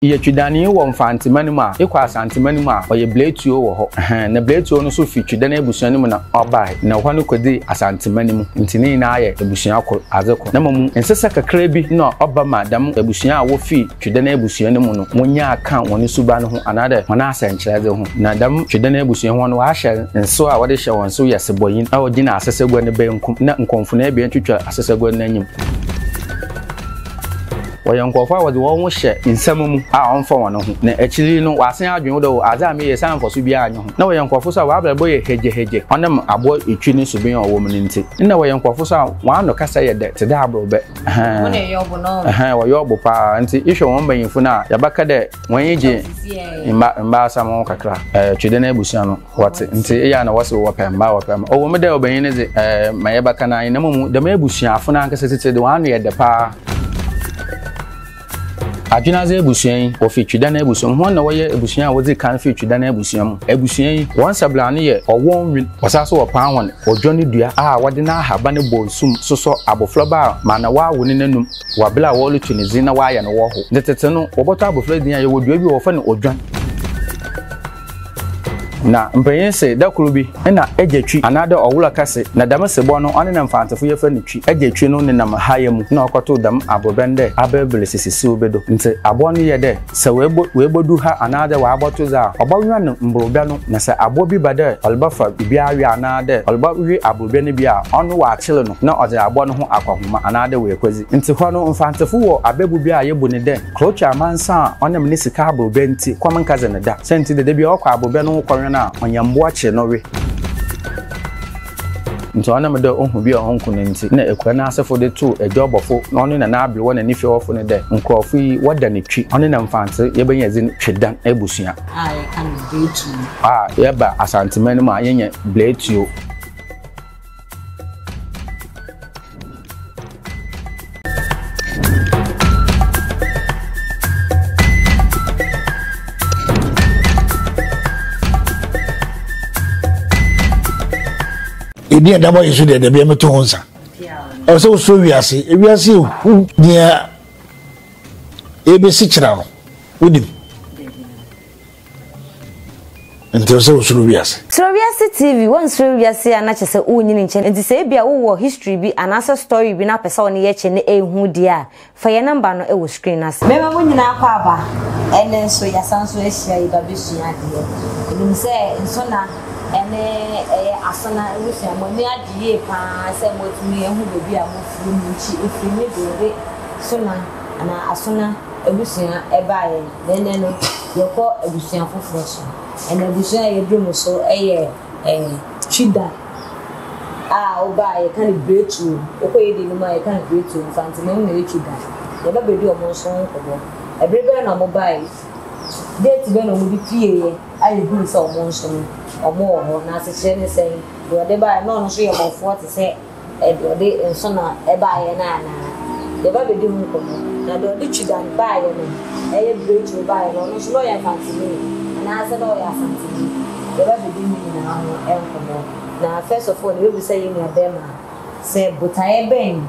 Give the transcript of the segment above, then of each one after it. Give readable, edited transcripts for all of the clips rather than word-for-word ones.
Eyɛ Twidani wɔ Mfanteman mu a, ekɔ Asanteman mu a, ɔyɛ Blatuo wɔ hɔ. Ɛhɛn, na Blatuo no so fi Twidan abusua no mu na ɔbae, na hɔ no kɔdii Asanteman mu. Ntsi ne nyinaa yɛ ebusua kor, adze kor. Na mbom nsesa kakra bi na ɔba ma dɛm ebusua a wofii Twidan ebusua no mu no wonyaa kã hɔn suban ho anaadɛ hɔn asɛnkyerɛdze ho. Na dɛm Twidan ebusua hɔn no wɔahyɛ nsew a wɔdze hyɛ hɔn nsew yɛ sebɔnyin a ogyina asesegua ne bankum na nkɔmfona ebien twitwa asesegua no n'enyim. Wɔyɛ nkorɔfo a wɔdze hɔnho hyɛ nsɛm mu a ɔmmfa hɔn ho, na ekyir yi no wɔasan adwen wo dɛ oh, adze a meyɛ yi san mfaso biara nnyi ho. Nna wɔyɛ nkorɔfo so a wɔabrabɔ yɛ hegyehegye ɔnam abowa etwi ne suban a ɔwɔ mu no ntsi. Nna wɔyɛ nkorɔfo so a hɔn ano kasa yɛ dɛ tse dɛ aborɔbɛ. Ɛhɛn, wɔyɛ ɔbo paa. Ntsi ehwɛ hɔn mbanyimfo no a, yɛbɛka dɛ hɔn enyi gye mba mbaasɛm ho kakra. Twedɛ n'ebusua no. Wɔtse ntsi eyɛ a na wɔse wɔpɛ mba wɔpɛ mba. Ɔwɔ mu dɛ ɔbanyin no dze ɛɛ ma yɛbɛka no ara na mbom dɛm ebusuafo no ankasa tsitsir de hɔn ano yɛ dɛ paa. Adwenadze ebusua yi, wɔfi Twidan ebusua mu. Hɔn na wɔyɛ ebusua a wodzi kan fii Twidan ebusua mu. Ebusua yi, hɔn sabla no yɛ ɔwɔ nwin. Wɔsan so wɔpaa hɔn odwan dua a wɔdze n'ahaban bɔ nsu mu sosɔ abofraba a ma na wɔawo no n'enum wɔ aber a wɔroto ne dzin na wɔayɛ no wɔho. Ndze tsetse no, wɔbɔtɔ abofra dzin a, yɛwɔ dua bi wɔ hɔ wɔfrɛ no odwan. Na mpanyin se da kor bi nna Agya Twi anaadɛ Ɔwora kɛse, na dɛm sebɔ no ɔne na Mfantsefo yɛfrɛ no Twi. Agya Twi no nenam haaya mu na ɔkɔtoo dɛm aborɔbɛ no dɛ aberber sisi siw bi do. Ntsi abowa no yɛ dɛ sɛ oebodu ha anaadɛ ɔabɔto dze a, ɔbɔweɔn mborɔbɛ no, na sɛ abowa bi ba dɛ ɔrebɛfa bi awe anaadɛ ɔrebɔwe aborɔbɛ no bi a, ɔno ɔakyer no na ɔdze abowa no ho akɔhoma anaadɛ oekodzi. Ntsi hɔ no Mfantsefo wɔ abɛbu bi a yebu no dɛ. Klotwa amansa a ɔnam ne sika aborɔbɛ ntsi kɔm nnkɛdze no da. Sɛ ntsi dɛ da biara ɔkɔ aborɔbɛ no ho kɔwen a, ɔnya mbowa kye no we. Ntsi ɔnam dɛ ohu bi a ɔnnko no ntsi, nna ekura n'asefo de too egya ɔbɔfo na ɔno na n'aberwa na ne fiehɔfo no dɛ, Nkorɔfo yi wɔda no twi, ɔno na Mfantse yebenya dzin Twedan ebusua. A yɛka no Bletuo. A yɛba Asanteman mu a yenya Bletuo. Ɛdi ɛda bɔ yɛ so deɛ dabi ɛmɛto ho nsa ɛwɔ sɛ wosoro wiase ewiase ehu nea ebesi kyerɛ no wonim. Nti ɛwɔ sɛ wosuro wiase. Suro Wiase TV, Woansuro wiase a na kyerɛ sɛ wonyini nkyɛ nti sɛ ebia wowɔ history bi anaasɛ story bi na wopɛ sɛ wo ne yɛ kyɛ na ɛhu deɛ a, fa yɛn number no wɔ screen no ase. Mema mo nyinaa kɔ aba, ɛnnɛ nso yɛasan nso ahyia yi ba bɛsua adeɛ. Menim sɛ Nsona ne ɛyɛ Asona abusua mo ani agye yie pa ara sɛ moatumi ahu baabi a mofiri, mo nkyi ɛfiri ne deɛ ɔde Sona anaa Asona abusua baeɛ. Na ɛnnɛ no, yɛkɔ abusua foforɔ so. Ɛna abusua a yɛduru mo so yɛ eh, Twida a woba a yɛka no Biretuo. Wokɔ yɛ di no mu a yɛka no Biretuo, Mfantsema mu na ɛyɛ Twida. Yɛba bɛdi wɔn nso ho nkɔmmɔ. Ɛbere bɛn na wɔbaeɛ? Date bɛn na wɔde pieeɛ a yɛhuu sɛ wɔn nso no, wɔwɔ hɔ? Na asekyerɛ ne sɛn? Deɛ ɔde baeɛ na ɔno nso yɛ bɔfoɔ te sɛ Deɛ ɔde nsõ na ɛbaeɛ no anaa? Yɛba bɛdi ho nkɔmmɔ. Na deɛ ɔde Twidan baeɛ no, ɛyɛ Biretuo baeɛ no, ɔno nso na ɔyɛ Mfanteni anaasɛ na ɔyɛ Asanteni? Yɛba bɛdi ne nyinaa ho nkɔmmɔ. Na first of all no, yɛbɛbisa yɛn nua bɛrima sɛ botaeɛ bɛn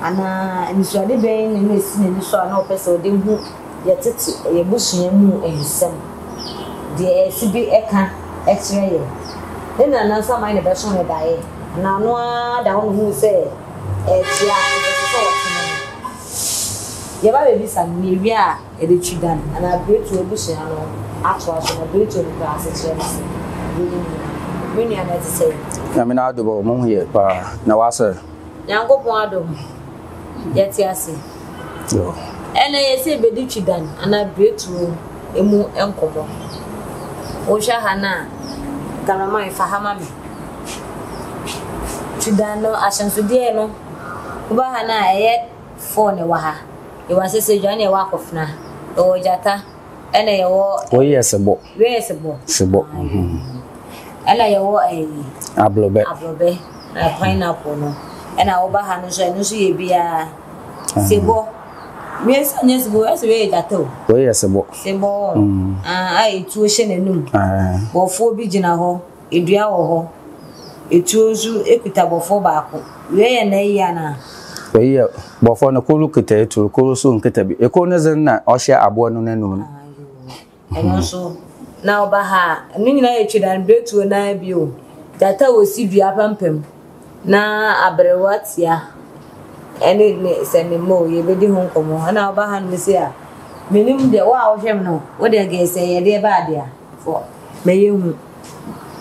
anaa anisoade bɛn na na ɛsi n'ani so a na ɔpɛ sɛ ɔde hu yɛ tete yɛn abusua mu nsɛm, deɛ ɛsi bi ka kyerɛ yɛn. Ne nana nso aman na ɛbɛso no daeɛ. Na ɔno ara da hɔ na ohuu sɛ ɛrekyea, nti ɛsɛ sɛ ɔtene no. Yɛba bɛbisa no, na yɛwie a, yɛde Twidan anaa Biretuo abusua no atoa so. Na Biretuo no koraa asekyerɛ ne sɛn? Yɛnnim no. Me nua no, ɛte sɛn? Nyame n'adom o, mo ho yɛ paa. Na w'asɔr? Nyankopɔn adom, yɛte ase. Ɛnnɛ yɛse yɛbɛdi Twidan anaa Biretuo mu nkɔmmɔ. Wohwɛ ha no a, cameraman fa ha ma me. Sudan no ahyɛnsodeɛ no, woba ha no a ɛyɛ four na ɛwɔ ha. Yɛwɔ asɛsɛdwa ɛna yɛwɔ akɔfena, yɛwɔ gyata ɛna yɛwɔ. Wei yɛ sebɔ. Wei yɛ sebɔ. Sebɔ. Ɛna yɛwɔ ɛyi. Ablɔbɛ. Ablɔbɛ na pineapple no. Ɛna woba ha no nso ɛno nso yɛ biara. Sebɔ. Wei sɛ nyɛ sebɔ, ɛsɛ wei yɛ gyata o. Wei yɛ sebɔ. Sebɔ. A etuo hyɛ n'anum. Bɔfoɔ bi gyina hɔ. Dua wɔ hɔ. Etuo nso kuta bɔfoɔ baako. Wei yɛ n'ayi anaa? Eyi yɛ bɔfɔ no kor kitsa etur, kor so nnkitsa bi. Kor ne dze no na ɔhyɛ abowa no n'anomu no. Ɛno nso, na ɔba ha a, ne nyinaa yɛ Twedan Biretuo no ara bi o. Gyata a ɔsi dua apampam na aberewa tia ɛne ne sɛ ne mma o, yɛbɛdi ho nkɔmmɔ. Ɛna ɔba ha nom sei a, menim deɛ wo a wohwɛ me no, wo deɛ gɛɛ sɛ yɛdeɛ ba adeɛ a, fɔ ma yɛhu.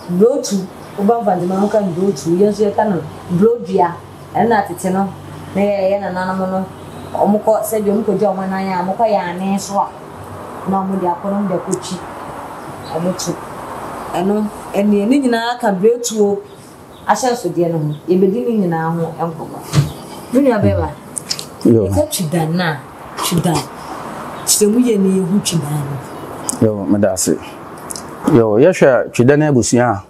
Burotu, woba Mfantseman mu ka no burotu, yɛn nso yɛka no burodua. Ɛno na tete no, na yɛn nananom no, wɔkɔ sɛdeɛ wɔkɔgya wɔn nan a, wɔkɔ yɛn anen so a, na wɔde akɔ na wɔde akɔtwi wɔn to. Ɛno, ɛneɛ ne nyinaa ka biretuo ahyɛnsodeɛ no ho. Yɛbɛdi ne nyinaa ho nkɔmmɔ. Me nua bɛrima, yɛka twidan no a, twidan, kyerɛ mu yie na yɛhu twidan no. Yo, meda ase. Yo, yɛhwɛ twidan abusua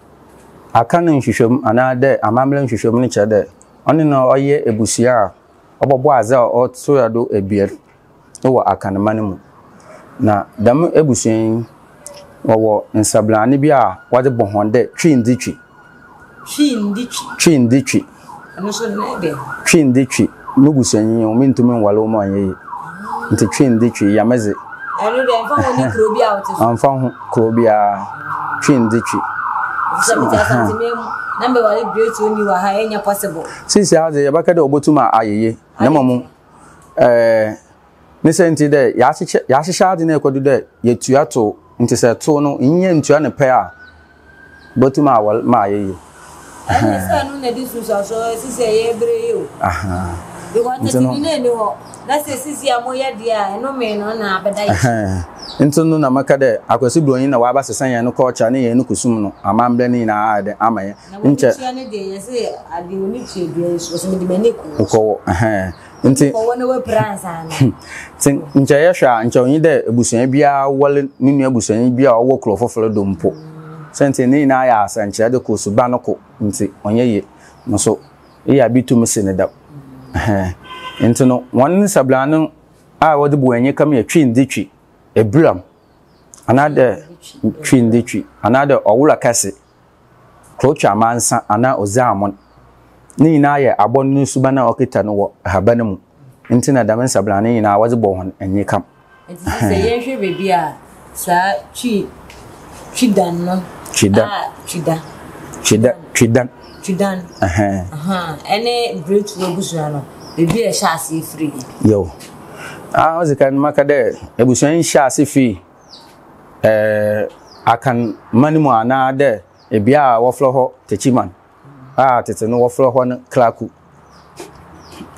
a, aka no nhwehwɛmu anaa dɛ amammerɛ nhwehwɛmu no kyerɛ dɛ ɔno na ɔyɛ ebusua a ɔbɔbɔ adze a ɔtoa do ebien wɔ Akanman mu. Na dɛm ebusua yi, wɔwɔ nsabrane bi a wɔdze bɔ hɔn dɛ Twi ndzi twi. Twi ndzi twi. Twi ndzi twi. Ɛno so ne dɛn? Twi ndzi twi. Mo busuanyi nye wo, menntum nnwar wo ma ɔnnyɛ yie. Ntsi twi ndzi twi, yɛ me dze. Ɛno deɛ ɛmfa ho ne kuro bi a wote so. Ɔmmfa ho kuro biara, twi ndzi twi. Sɛ mete Asante mu na mebɛware Great Oni wɔ ha a, ɛnyɛ possible. Sisi ara dze yɛbɛka dɛ obotum ayɛ yie na mbom ɛɛ ne sɛ ntsi dɛ yɛahyehyɛ yɛahyehyɛ adze no ekodu dɛ yetua tow ntsi sɛ tow no nnyɛ nntua no pɛ a botum awɔr ma ayɛ yie. Ɛne sɛ ɛno na ɛde nsunsuansoɔ sisi a yɛrebrɛ yi o. Because Nti no tete bi na ɛni hɔ na sɛ sisi a moyɛ deɛ a ɛnome no na abɛda yɛ so. Nti no na mɛka dɛ Akwasi Broni na ɔaba sesa hɛn culture ne hɛn kusum no amambra ne nyinaa ayɛ dɛn ama hɛn. Na wɔn tua ne deɛ yɛse adeɛ oni tua dua yi so wɔsɛ mede m'ani kɔ wɔ so. Kɔwɔ ɛhɛn. Nti kɔwɔ na wapira ansa na. Nti nkyɛ yɛhwɛ a nkyɛ onnyi dɛ ebusua biara ware ne nua busuanyi bi a ɔwɔ kurow fofor do mpo. Siantsir ne nyinaa yɛ asɛnkyerɛdze kor suban kor ntsi ɔnnyɛ yie. No so eyɛ a bi tum si no dɛm. Ɛhɛn. Ntsi no hɔn nsablan no a wɔdze bu hɔn enyikam yɛ twi ndze twi, ebiram anaadɛ twi ndze twi anaadɛ ɔwora kɛse. Krotwa amansa anaa Odziamon, ne nyina yɛ abɔn no suban a ɔkita no wɔ haban mu ntsi na dɛm nsabran no nyina wɔdze bɔ hɔn enyikam. Ntsi sɛ yɛnhwɛ beebi a saa Twi Twidan no Twidan. a Twida. Twida Twidan. Twidan. Ɛhɛn. Ahaa ɛne Biretuo abusua no beebi a ɛhyɛ aseɛ firi. Yo. Ah, odzi kan maka dɛ ebusua yi hyɛɛ ase fii Akan man mu anaa dɛ bea a wɔfrɛ hɔ Techiman a tsetse no wɔfrɛ hɔ no Kraku.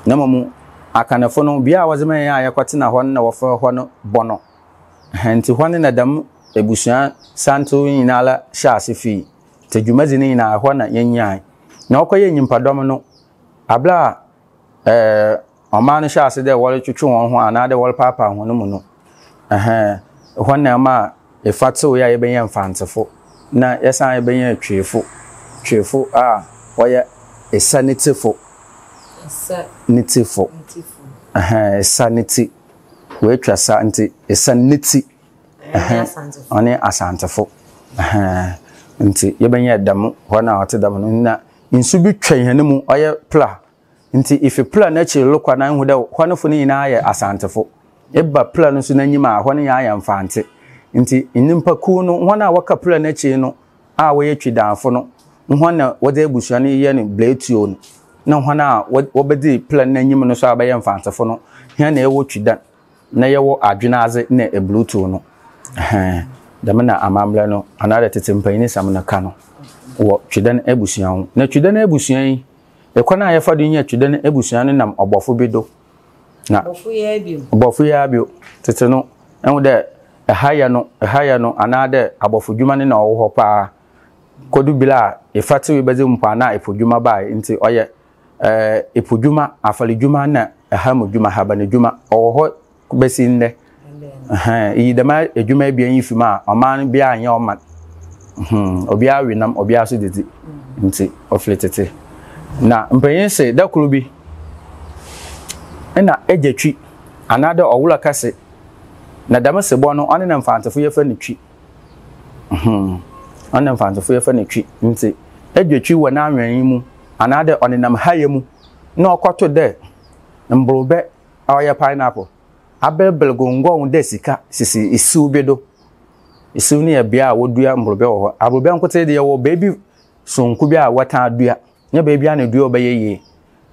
Na mbom Akanfo no, bea a wɔdze ma hɛn a yɛkɔtsena hɔ no na wɔfrɛ hɔ no Bɔnɔ. Ntsi hɔ no na dɛm ebusua santsew yi nyinara hyɛɛ ase fii. Ntsi dwumadzi no nyina hɔ na yenyae. Na ɔkɔyɛɛ nyimpadɔm no, aber a ɔman no hyɛɛ ase dɛ wɔrotwetwe hɔnho anaadɛ wɔrepaapaa hɔn mu no, ɛhɛn, hɔ na ɛmaa efa tsewee a yɛbɛnya Mfantsefo na yɛsan yɛbɛnya Twefo, Twefo a wɔyɛ Esa ne tsifo. Esa ne tsifo. Ɛhɛn, Esa ne tsi. Woetwa sa ntsi Esa ne tsi. Ɛhɛn, ɔne Asantefo. Ɛhɛn, ntsi yɛbɛnya dɛm hɔn a wɔtse dɛm no. Na nsu bi twa hɛn mu, ɔyɛ Pla. Ntsi ifi Pla n'ekyir rokɔ na ihu dɛ hɔ no fo no nyina yɛ Asantefo. Eba Pla no so n'enyim a, hɔ no nyina yɛ Mfantse. Ntsi nyimpa kuw no, hɔn a wɔka Pla n'ekyir no a wɔyɛ Twidanfo no, hɔn na wɔdze ebusua no yɛ no Bletio no, na hɔn a wɔbɛdzii Pla no n'enyim no so a wɔbɛyɛ Mfantsefo no, hɛn na yɛwɔ Twidan. na yɛwɔ adwenadze na eblutow no, ɛhɛn, dɛm na amambra no anaadɛ tsetse mpanyinsɛm no ka no wɔ Twedɛn ebusua ho. Na Twedɛn ebusua yi, kwan a yɛfa do nya Twedɛn ebusua no nam ɔbɔfo bi do. Na Ɔbɔfo yi ara bio. Ɔbɔfo yi ara bio. Tsetse no, ehu dɛ ha yɛ no, ha yɛ no anaadɛ abɔfodwuma no na ɔwɔ hɔ paa kodu ber a efatsew bɛdze mpoano a epodwuma bae ntsi ɔyɛ Ɛɛ epo dwuma, afɔre dwuma na ɛha mu dwuma, haban dwuma, ɔwɔ hɔ bɛsi nnɛ. Ɛhɛn, iyi dɛm edwuma ebien yi fi mu a, ɔman biara nnyɛ ɔman. Hmm, obiara we nam, obiara so dzidzi. Ntsi, ofir tsetse. Na mpanyin se da kor bi, nna egya twi anaadɛ ɔwora kɛse, na dɛm sebɔ no, ɔno na Mfantsefo yɛfrɛ no twi. Hmm, ɔno na Mfantsefo yɛfrɛ no twi. Ntsi, egya twi wɔ n'anwɛn mu. Anaadɛ ɔnenam haayɛ mu na ɔkɔto dɛ mborobɛ a ɔyɛ pineapple aberber gongɔn dɛ sika sisi esiw bi do. Esiw no yɛ bea a wodua mborobɛ wɔ hɔ. Aborobɛ nkotsee de, yɛwɔ beebi soronko bi a wɔtaa dua. Nnyɛ beebiara na edua a ɔbɛyɛ yie.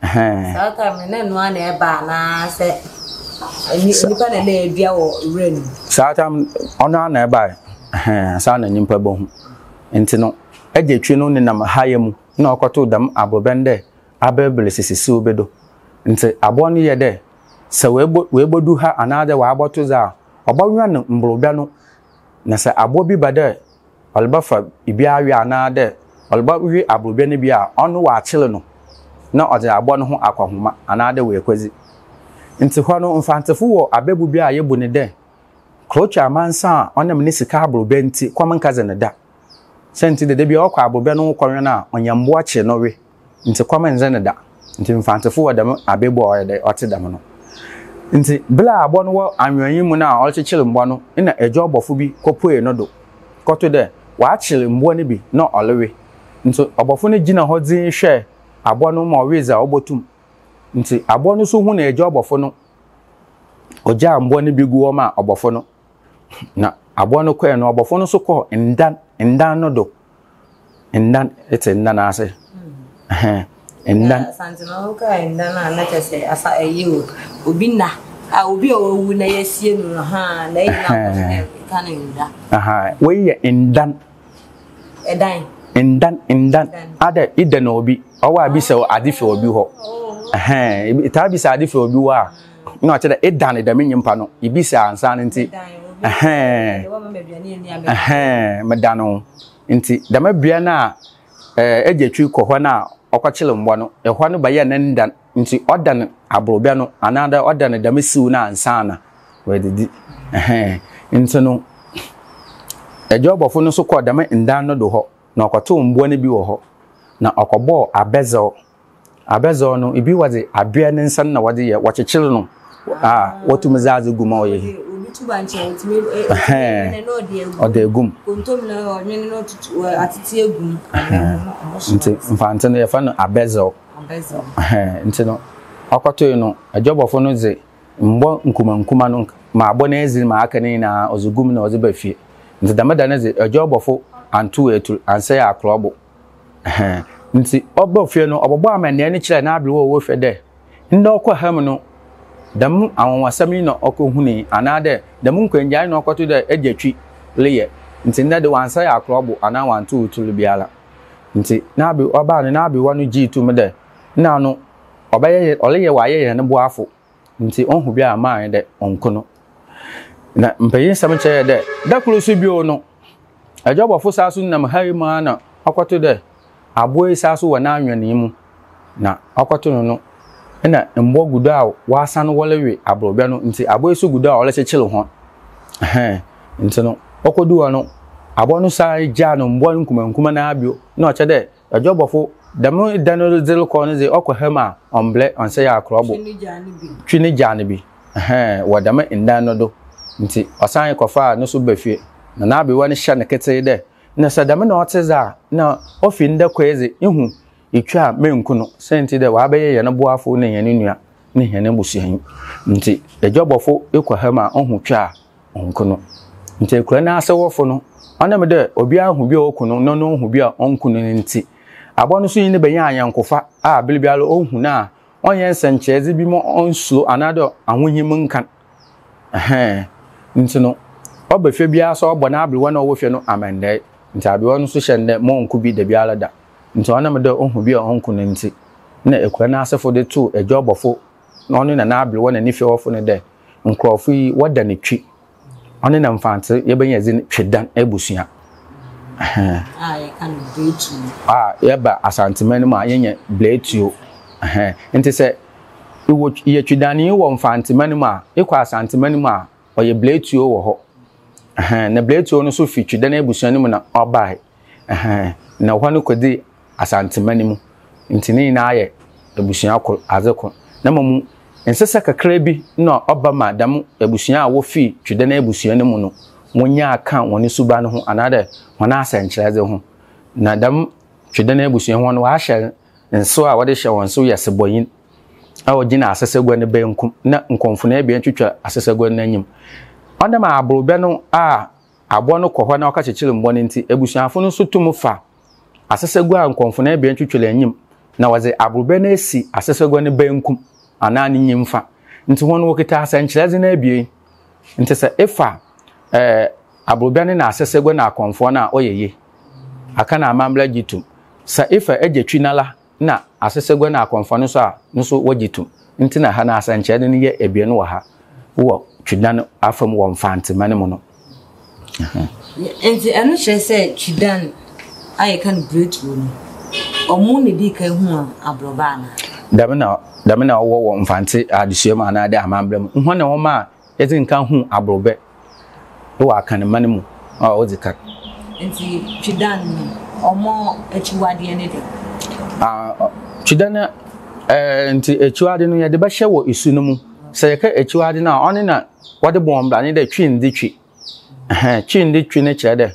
Ɛhɛn. Saa time no, na ɛno ara na ɛba anaasɛ nnipa na na ɛdua wɔ wura no mu? Saa time ɔno ara na ɛbae. Ɛhɛn, ansa na nyimpa bɔhu. Ntsi no, Egyetwi no nenam ha mu na ɔkɔtoo dɛm aborɔbɛ no dɛ aberber sisi siw bi do. Ntsi abowa no yɛ dɛ sɛ oebodu ha anaadɛ ɔabɔto dze a, ɔbɔweɔn mborɔbɛ no, na sɛ abowa bi ba dɛ ɔrebɛfa bi awe anaadɛ ɔrebɔwe aborɔbɛ no bi a, ɔno ɔakyer no na ɔdze abowa no ho akɔhoma anaadɛ oekodzi. Ntsi hɔ no, Mfantsefo wɔ abɛbu bi a yebu no dɛ, Krotwa amansa a ɔnam ne sika aborɔbɛ ntsi kɔm nnkɛdze no da. Siantsir dɛ dabiara ɔkɔ aborɔbɛ no ho kɔweɔn a, ɔnya mbowa kyer no we. Ntsi kɔm nndze no da. Ntsi Mfantsefo wɔ dɛm abɛbu a ɔyɛ dɛ ɔtse dɛm no. Ntsi ber a abɔ no wɔ anweɔnyi mu no a ɔrekyekyer mbowa no, nna edwɔbɔfo bi kopuee no do kɔto dɛ ɔakyer mbowa no bi na ɔrowe. Ntsi ɔbɔfo no gyina hɔ dzinn hwɛɛ abowa no ma ɔwee dza obotum. Ntsi abowa no so hun edwɔbɔfo no, ogyaa mbowa no bi gu hɔ maa ɔbɔfo no. Na abowa no kɔe no, ɔbɔfo no so kɔɔ ndan ndan no do. Ndan, etse ndan ase? Ɛhɛn, ndan. Asantema wo kaa ndan a na kyerɛ sɛ asa ɛyi o, obi nna a obi a wawu na yɛasie no no ha na ɛyi na akɔ so na ɛka no nda. Aha, wei yɛ ndan. Ɛdan. Ndan, ndan. Adɛ, ida na obi, ɔwɔ a bisa ade fi obi hɔ. Ɛhɛn, taa bisa ade fi obi hɔ a, na ɔkyerɛ dɛ edan dɛm nyimpa no, ibisa ansa no nti. Ɛhɛn, ɛhɛn, meda no. Ntsi dɛm bea no a Egyetwi kɔ hɔ no a ɔkɔkyer mbowa no, hɔ no bɛyɛɛ ne ndan. Ntsi ɔdan aborɔbɛ no anaadɛ ɔdan dɛm siw no ansaana oedzidzi. Ɛhɛn, ntsi no Egyɔbɔfo no so kɔr dɛm ndan no do hɔ na ɔkɔtoo mbowa no bi wɔ hɔ na ɔkɔbɔɔ abɛdzew. Abɛdzɔw no, bi wɔdze aboa ne nsa na wɔdze yɛ, wɔkyekyer no a wotum dze adze gu mu a ɔyɛ yie. Ɛhɛn, ɔdze egu mu. Ntsi Mfantse no yɛfrɛ no abɛdzɔw. Ɛhɛn, ntsi no ɔkɔtoe no, adwabɔfo no dze mbɔ nkumankuma no ma abɔ n'edzin ma aka ne nyinaa ɔdze gu mu na ɔdze ba fie. Ntsi dɛm da no dze, adwabɔfo anntow etur, annsɛɛ akorɔbo. Ɛhɛn. Ntsi ɔbaa fie no, ɔbɔbɔɔ amandzɛɛ no kyerɛɛ n'aberwa a ɔwɔ fie dɛ, ndɛ ɔkɔr ha mu no, dɛm anwanwasɛm yi na okohunii, anaadɛ dɛm nkwangyaa yi na ɔkɔtoo dɛ egyatwi reyɛ, ntsi ndɛ de ɔannsɛɛ akorɔbo anaa ɔanntow tur biara. Ntsi n'aber ɔbaa no, n'aberwa no gyee too mu dɛ nna ano ɔbɛyɛ ɔreyɛ ɔayɛ hɛn boafo. Ntsi onnhu bi a maayɛ dɛ ɔnnko no. Na mpanyinsɛm kyerɛ dɛ, da kor so bio no, adwabɔfo saa so nam ha yi mu ara na ɔkɔto dɛ abowa yi saa so wɔ n'anwenee mu. Na ɔkɔto no no, nna mbowa gu do a wɔasan wɔrowe aborɔbɛ no, ntsi abowa yi so gu do a ɔrekyekyer hɔn. Ɛhɛn, ntsi no, okodur hɔ no, abowa no san gyaa no mbowa nkumankuma no ara bio, nna ɔkyerɛ dɛ Adwabɔfo, dɛm da no dze rokɔ no dze, ɔkɔ ha mu a, ɔmmbrɛ, ɔnnsɛ yɛ akorɔbo. Twe ne gyaa no bi, ɛhɛn, wɔ dɛm ndan no do. Ntsi ɔsanee kɔfaa no so ba fie, na n'aberewa no hyɛ no ketsee dɛ, Nna sɛ dɛm na ɔtse dze a, nna ofi ndɛ kɔ yi dze, ihu etwa a mennku no, siantsir dɛ ɔabɛyɛ hɛn boafo na hɛn nua nye hɛn ebusuanyi. Ntsi adwabɔfo kɔ ha mu a, ohu twa a, ɔnnku no. Ntsi ekura n'asewɔfo no, ɔnam dɛ obiara hu bi a oku no na ɔno ohu bi a ɔnnku no no ntsi, abowa no so nye no benya anyɛnkofa a ber biara ohu no a, ɔnnyɛ nsɛnkyerɛdze bi ma onnsuro anaadɛ ahohim nnka no. Ɛhɛn. Ntsi no, ɔba fie biara so a ɔbɔ n'aberwa no a ɔwɔ fie no amandɛe. Ntsi aberwa no so hyɛ no dɛ ma ɔnnku bi dabiara da. Ntsi ɔnam dɛ ohu bi a ɔnnku no ntsi, nna ekura n'asefo dze too edwabɔfo na ɔno na n'aberwa na ne fiewɔfo no dɛ, Nkorɔfo yi wɔda no twi, ɔno na Mfantse yɛbɛnya dzin Twedan ebusua. A yɛka no Bletuo. A yɛba Asanteman mu a yɛnya Bletuo. Ntsi sɛ ewɔ eyɛ Twedanyi wɔ Mfantseman mu a, ekɔ Asanteman mu a, ɔyɛ Bletuo wɔ hɔ. Na Bletuo no so fi Twedan ebusua no mu na ɔbae. Ɛhɛn, na hɔ no kɔdzi Asanteman mu, ntsi ne nyina yɛ ebusua kor, adze kor. Na mbom nsesa kakra bi na ɔba ma dɛm ebusua a wofii Twedɛn ebusua no mu no wonyaa kã hɔn suban ho anaadɛ hɔn asɛnkyerɛdze ho. Na dɛm Twedɛn ebusua hɔn wɔahyɛ nsew a wɔdze hyɛ hɔn nsew yɛ sebɔnyin. a ogyina asesegua no bankum na nkɔmfo no ebien twitwa asesegua no n'enyim. Ɔnam aborɔbɛ no a aboa no kɔ hɔ na ɔkɛkyekyer mbowa no ntsi, ebusuafo no so tum fa asesegua a nkɔmfo no ebien twitwir enyim na wɔdze aborɔbɛ no esi asesegua no bankum anaa ne nyimfa. Ntsi hɔn wokitsa asɛnkyerɛdze no ebien. Ntsi sɛ efa eh, aborɔbɛ no na asesegua na akɔmfoɔ no a, ɔyɛ yie. Aka na amambra gye tum. Sɛ efa egyetwi nala na asesegua na akɔmfoɔ no so a, no so wɔgye tum. Ntsi na ha no asɛnkyerɛdze no yɛ ebien wɔ ha wɔ Twidan afamu wɔ Mfantseman mu no. Ntsi ɛno kyerɛ sɛ Twidan a yɛka no Biretuo no, ɔmo na edii kan huu aborɔbɛ anaa? Dɛm na dɛm na ɔwɔ wɔ Mfantse adesua mu anaadɛ amambra mu. Hɔn na wɔmaa yɛdze nkan huu aborɔbɛ wɔ Akanman mu a odzi kan. Ntsi Twidan no, ɔmo akyiwadeɛ ne dɛn? Ah, Twidan no, eh, ntsi ekyiwade no yɛdze bɛhyɛ wɔ esu no mu. Sɛ yɛka ekyiwade no a, ɔno na wɔdze bɔ mbra nye dɛ twi ndze twi. Ɛhɛn, twi ndze twi no kyerɛ dɛ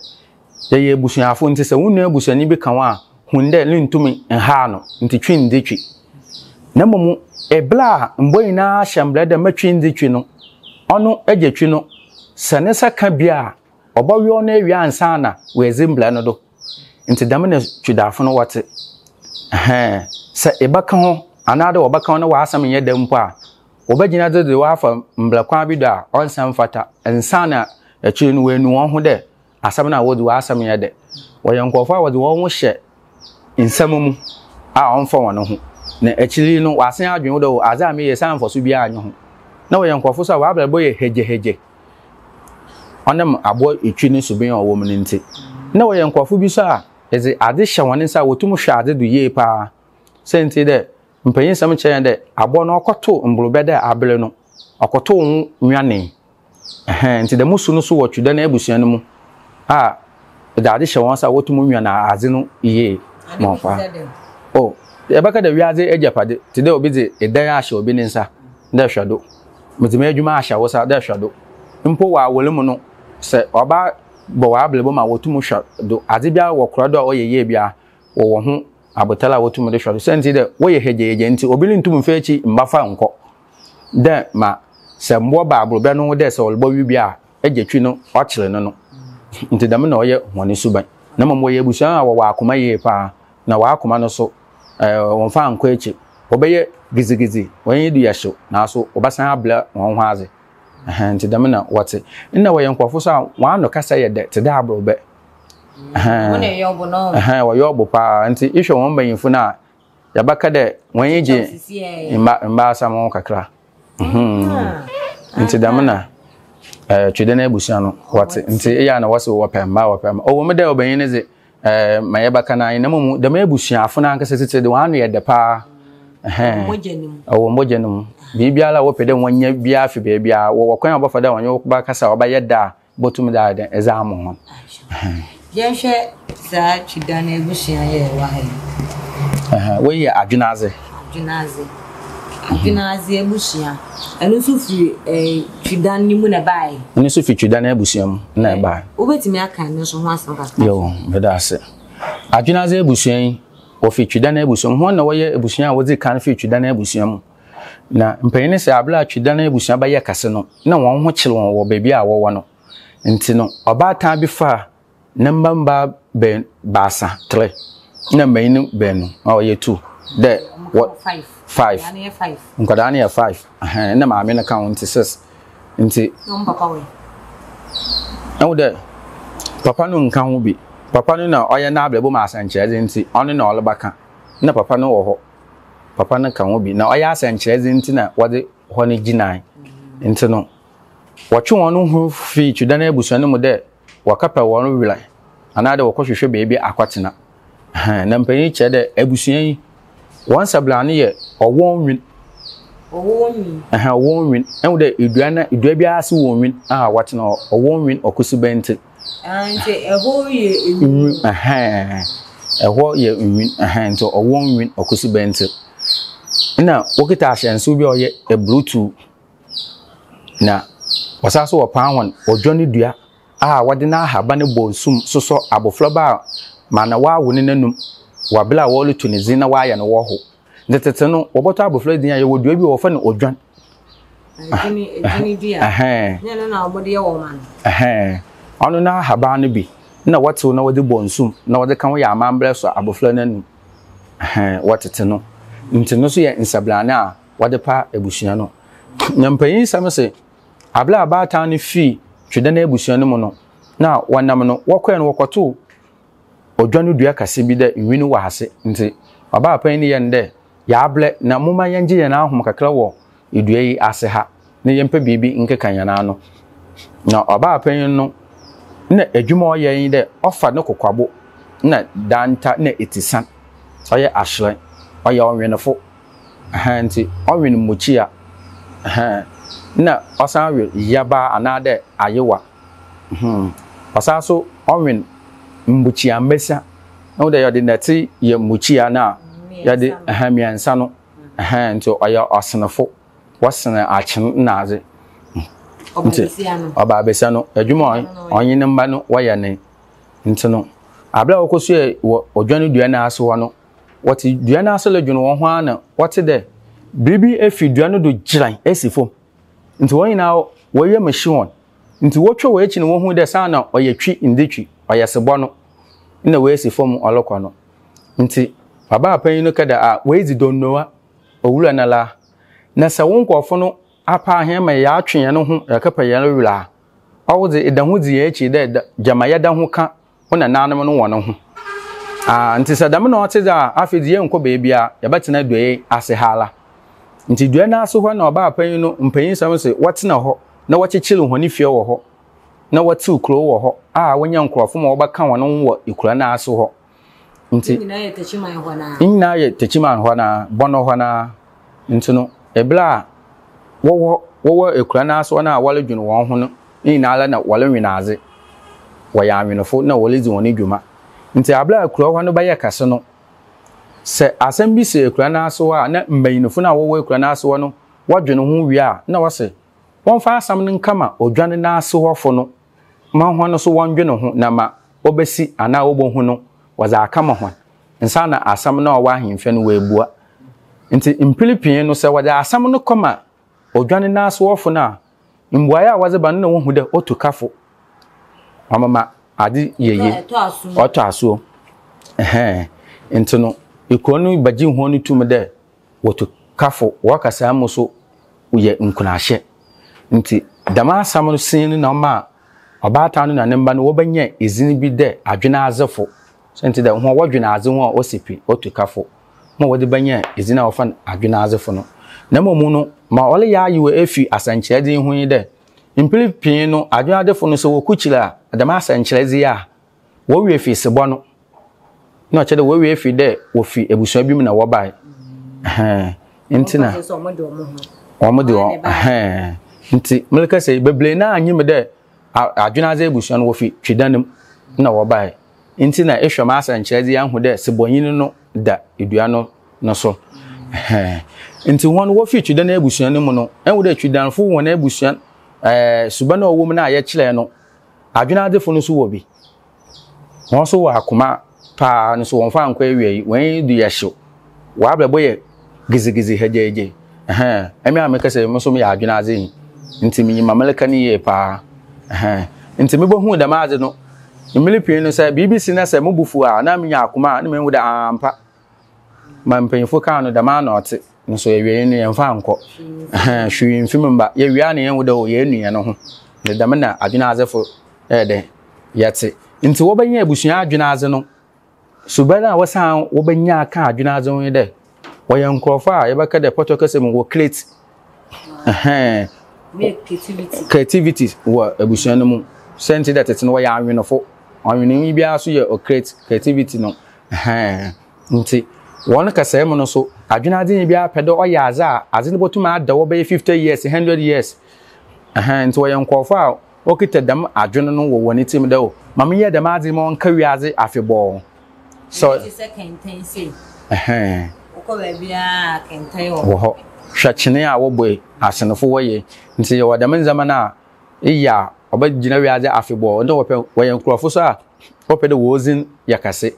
yɛyɛ ebusuafo ntsi sɛ wo nua busuanyi bi ka ho a, hun dɛ no nntum nnhaa no ntsi twi ndze twi. Na mbom ber a mbowa nyina hyɛ mbra dɛ mma twi ndze twi no, ɔno egya twi no, sɛ ne nsa ka bi a, ɔbɔweɔn no ewie ansaana oedzi mbra no do. Ntsi dɛm na Judahfo no wɔtse. Ɛhɛn, sɛ ebɛka ho anaadɛ wɔbɛka ho na w'asɛm nnyɛ dɛm mpo a, wɔbɛgyina do dze wo afa mbra kwan bi do a ɔnnsɛ mmfata nsaana ekyir no woenu hɔnho dɛ asɛm no a wodzi w'asɛm nnyɛ dɛ. Wɔyɛ nkorɔfo a wɔdze hɔnho hyɛ nsɛm mu a ɔmmfa hɔn ho, na ekyir yi no wɔasan adwen ho dɛ oh adze a meyɛ yi saa mfaso biara nnyi ho. Na wɔyɛ nkorɔfo so a wɔabrabɔ yɛ hegyehegye ɔnam abowa etwi no suban a ɔwɔ mu no ntsi. Na wɔyɛ nkorɔfo bi so a edze adze hyɛ hɔn nsa a wotum hwɛ adze do yie paa. Siantsir dɛ mpanyinsɛm kyerɛ hɛn dɛ abowa no ɔkɔtoo mborobɛ dɛ aber no, ɔkɔtoo ho nwanee. Ɛhɛn, ntsi dɛm su no so wɔ Twuda n'ebusua no mu a edze adze hyɛ hɔn nsa a wotum nwan adze no yie ma ɔfa. Oh, yɛbɛka dɛ wiadze egyapadze, tse dɛ obi dze dan ahyɛ obi ne nsa dɛ hwɛ do, medze m'edwuma ahyɛ wo nsa dɛ hwɛ do. Mpo wɔ awar mu no, sɛ ɔba bɔ w'abrabɔ mu a wotum hwɛ do. Adze biara wɔkora do a ɔyɛ yie biara, wɔwɔ ho abotar a wotum dze hwɛ do. Siantsir dɛ wɔyɛ hegyehegye ntsi, obi runntum mmfa ekyir mmba fa nnkɔ. Dɛ ma sɛ mbowa ba aborɔbɛ no ho dɛ sɛ ɔrobɔwe bi a, egya twi no ɔkyer no no. Ntsi dɛm na ɔyɛ hɔn suban. Na mbom wɔyɛ ebusua a wɔwɔ akoma yie paa, na hɔn akoma no so, wɔmmfa nnkɔ ekyir. Wɔbɛyɛ gidigidi, hɔn enyi do yɛ hyew, naaso wɔbɛsan abrɛ hɔnho adze. Ɛhɛn, ntsi dɛm na wɔtse. Nna wɔyɛ nkorɔfo so a hɔn ano kasa yɛ dɛ tse dɛ aborɔbɛ. Ɛhɛn, wɔyɛ ɔbo paa. Ntsi ehwɛ hɔn mbanyimfo no a, yɛbɛka dɛ hɔn enyi gye mba mbaasɛm ho kakra. Ntsi dɛm na Twede n'ebusua no wɔtse. Ntsi eyɛ a na wɔse wɔpɛ mba wɔpɛ mba. Ɔwɔ mu dɛ ɔbanyin no dze ma yɛbɛka no ara na mbom dɛm ebusuafo no ankasa tsitsir de hɔn ano yɛ dɛ paa. Ɔwɔ mbɔgya no mu. Biribiara a wɔpɛ dɛ wɔnya biara fi beebiara, wɔwɔ kwan a wɔbɛfa do a wɔnye wo bɛkasa a ɔbɛyɛ dɛ a botum dze ayɛ dɛn edze ama hɔn. Yɛnhwɛ saa Twidan abusua yi a ɛwɔ ha yi. Wei yɛ Adwenadze. Adwenadze. Adwenadze abusua. Ɛno nso firi eh, Twidan no mu na ɛbaeɛ. Ɛno nso firi Twidan abusua mu na ɛbaeɛ. Wobɛtumi aka ɛno nso ho asɛm kakra? Yo, meda ase. Adwenadze abusua yi, wɔfiri Twidan abusua mu. Hɔn na wɔyɛ abusua a wɔdzi kan firi Twidan abusua mu. Na mpanyin no sɛ aber a Twidan abusua bɛyɛ kɛse no, na hɔn ho kyer hɔn wɔ beebi a wɔwɔ no. Ntsi no, ɔbaatan bi faa ne mba mbaa bɛn baasa, three, na mbanyin beenu a ɔyɛ two, dɛ wɔ five, nkwadaa no yɛ five, ɛhɛn, na maame no ka ho ntsi six. Ntsi, ehu dɛ papa no nnka ho bi, papa no na ɔyɛ n'abrabɔ mu asɛnkyerɛdze ntsi ɔno na ɔrebɛka, nna papa no wɔ hɔ. Papa no ka ho bi. Na ɔyɛ asɛnkyerɛdze ntsi na wɔdze hɔ no gyinae. Ntsi no, wɔtwe hɔn ho fii Twudan ebusua no mu dɛ wɔkɛpɛ hɔn werɛ anaadɛ wɔkɔhwehwɛ beebi akɔtsena. Na mpanyin kyerɛ dɛ ebusua yi, hɔn nsabla no yɛ ɔwɔ nwin. Ɔwɔ nwin. Ɔwɔ nwin. Ehu dɛ edua no, edua biara ase wɔ nwin a wɔtsena hɔ. Ɔwɔ nwin ɔkosibɛntse. Ah, nti ɛhɔ yɛ nwin. Ɛhɛn, ɛhɔ yɛ nwin. Ɛhɛn, nti ɔwɔ nwin ɔkosi bɛnti. Ɛna wokita ahyɛnso bi a ɔyɛ ebrutu. Na wɔsan so wɔpaa wɔn ɔdwa ne dua a wɔde n'ahaban bɔ nsum sosɔ abofraba a ma na wɔawo no n'anum wɔ bere a wɔreto ne dzin na wɔayɛ no wɔho. Ntsi tsetse no, wɔbɔtɔ abofra dzin a, yɛwɔ dua bi wɔ hɔ wɔfrɛ no odwan. Edwini dua. Nyɛ no na wɔde yɛ wɔn ano. Ɔno n'ahaban no bi na wɔtsew na wɔdze bɔ nsu mu na wɔdze ka ho yɛ amambrɛ sɔ abofra n'anum. Wɔtsetse no. Ntsi no so yɛ nsabrane a wɔdze pa ebusua no. Na mpanyinsɛm se, aber a abaatan no fii Twedɛn ebusua no mu no, na wɔnam no, wɔkɔe no wɔkɔtoo odwa no dua kɛse bi dɛ nwin wɔ ase. Ntsi ɔbaapanyin no yɛɛ no dɛ, Yɛabrɛ, na momma yɛngye hɛn ahom kakra wɔ dua yi ase ha na yɛmpɛ biribi nkeka hɛn ano. Na ɔbaapanyin no, nna edwuma a ɔyɛ nye dɛ ɔfa no kokwabo na danta na etsisan, ɔyɛ ahyerɛn, ɔyɛ ɔwenfo, ɛhɛn, ntsi ɔwen mbukyia, ɛhɛn, nna ɔsan we yabaa anaadɛ ayewa, hmm, ɔsan so ɔwen mbukyia-mbɛsia. Ehu dɛ yɛde ndɛtse yɛ mbukyia no a, yɛde ɛhɛn miɛnsa no, ɛhɛn ntsi ɔyɛ ɔsenfo, wɔsen akyen na adze. Ntsi ɔbaabasia no, edwuma a ɔnye ne mba no wɔyɛ ne ntsi no, aber a wɔkɔsuae wɔ odwan no dua no ase hɔ no, wɔtse dua no ase rodwen hɔn ho ara na wɔtse dɛ biribi efi dua no do gyiran esi famu. Ntsi hɔn nyina hɔn yamu hye hɔn. Ntsi wotwa hɔn ekyir no wohun dɛ saana ɔyɛ twi ndze twi, ɔyɛ sebɔ no nna oesi famu ɔrokɔ no. Ntsi ɔbaa panyin no kɛdɛ a oedzi dɔnnowa, owura no la, na sɛ wo nkorɔfo no apaa hɛn ma yɛatwe hɛn ho yɛkɛpɛ hɛn werɛ a, ɔwo dze eda ho dzi hɛn ekyir dɛ gyama yɛda ho kã wo nanaanom no hɔn ho. Ah, ntsi sɛ dɛm na ɔtse dze a, afei dze yɛnnkɔ beebiara, yɛbɛtsena dua yi ase ha ara. Ntsi dua no ase hɔ na ɔbaa panyin no mpanyinsɛm se wɔtsena hɔ na wɔkyekyer hɔn fie wɔ hɔ, na wɔtsew kurow wɔ hɔ a wonya nkorɔfo ma wɔbɛka hɔn ho wɔ ekura no ase hɔ. Ntsi, Ne nyinaa yɛ Techiman hɔ no ara. Ne nyinaa yɛ Techiman hɔ no ara, Bɔnɔ hɔ no ara. Ntsi no, ber a wɔwɔ wɔwɔ ekura no ase hɔ no a wɔrodwen hɔn ho no, ne nyinara na wɔrowen adze. Wɔyɛ awenfo na woridzi hɔn dwuma. Ntsi aber a kurow hɔ no bɛyɛ kɛse no, sɛ asɛm bi si ekura no ase hɔ a na mbanyinfo no a wɔwɔ ekura no ase hɔ no wɔdwen ho wie a, nna wɔse wɔmfa asɛm no nkɛma odwan no ase hɔfo no ma hɔn so wɔndwen ho na ma obesi anaa wobohu no wɔdze akama hɔn nsaana asɛm no a ɔwɔ ahemfie no woebua. Ntsi mpɛn pii no sɛ wɔdze asɛm no kɔma odwan no ase hɔfo no a, mbuae a wɔdze ba no nna wohu dɛ otu kafo, ɔmema adze yɛ yie, ɔtɔ asoɔ. Ɛhɛn, ntsi no ekurow no bɛgye hɔn tum dɛ wɔtu kafo, wɔ kasaa mu so yɛ nkuranhyɛ. Ntsi dɛm asɛm no sin no na ɔmaa ɔbaatan no na ne mba no wɔbɛnyaa edzin bi dɛ adwenadzefo. Siantsir dɛ hɔn wɔdwen adze ho a osi pi, otu kafo ma wɔdze bɛnyaa edzin a wɔfrɛ no adwenadzefo no. Na mbom no, ma ɔreyɛ ayew efi asɛnkyerɛdze yi ho nye dɛ, mper pii no adwenadzefo no sɛ wokukyir a dɛm asɛnkyerɛdze yi a, wɔwe fi sebɔ no. Na ɔkyerɛ dɛ wɔwe fi dɛ wɔfi ebusua bi mu na wɔbae. Ɛhɛn. Nti na wɔn de wɔn ɛhɛn. Nti merekasa yi bebree naa nyim dɛ adwenadze ebusua no wɔfi Twedan mu na wɔbae. Nti na ehwɛ m'asɛnkyerɛdze yi ahu dɛ sebɔnyin no da dua no no so. Ɛhɛn. Nti hɔn wɔfi Twedan ebusua no mu no, ehu dɛ Twedanfo hɔn ebusua ɛɛ suban a ɔwɔ mu no a yɛkyerɛɛ no, adwenadzefo no so wɔ bi. Hɔn so wɔ akoma paa no so wɔmmfa annkɔ ewiei, hɔn enyi do yɛ hyew, hɔn abrabɔ yɛ gidigidi hɛgyɛɛgyɛ. Ɛhɛn, emi a mekasa yi, mo so meyɛ adwen adze yi, ntsi minyim ma mereka no yie paa. Ɛhɛn, ntsi mubohun dɛm adze no, mber pii no sɛ biribi si na sɛ mo bo fuw a, na minya akoma a, nna mehu dɛ ampa, ma mpanyimfo kaa no dɛm ara na ɔtse, nso ewiei no yɛmmfa annkɔ. Ɛhɛn, hwee mmfi mu mmba. Yewie a na yehu dɛ oh, yeenu hɛn ho. Ntsi dɛm na adwen adzefo yɛ dɛn? Yɛtse. Ntsi wɔbɛnya ebusua adwen adze no, suban a wɔsan wɔbɛnya aka adwen adze ho nye dɛ, wɔyɛ nkorɔfo a yɛbɛka dɛ pɔtɔ kasa mu wɔ create ɛhɛn creativity wɔ ebusua no mu. Sɛntsi dɛ tsetse no wɔyɛ awenfo, ɔwenenyi biara so yɛ ɔcreate creativity no ɛhɛn. Ntsi hɔn kasaa mu no so, adwen adzenyi biara pɛ dɛ ɔyɛ adze a adze no botum ada hɔ bɛyɛ 50 years, 100 years ɛhɛn. Ntsi wɔyɛ nkorɔfo a wokitsa dɛm adwen no wɔ hɔn tsirmu dɛ, oh, ma menyɛ dɛm adze yi ma ɔnka wiadze afebɔɔ. Sɛ. Tse sɛ kɛntɛn sei. Ɛhɛn. Wokɔ baabiara a kɛntɛn wɔ hɔ. Wɔ hɔ. Hwɛ kyene a wɔbɔ yi, asenfo wɔyɛ. Ntsi yɛwɔ dɛm ndzɛmba no a eyɛ a ɔbɛgyina wiadze afebɔɔ. Nna wɔpɛ, wɔyɛ nkorɔfo so a wɔpɛ dɛ hɔn dzin yɛ kɛse.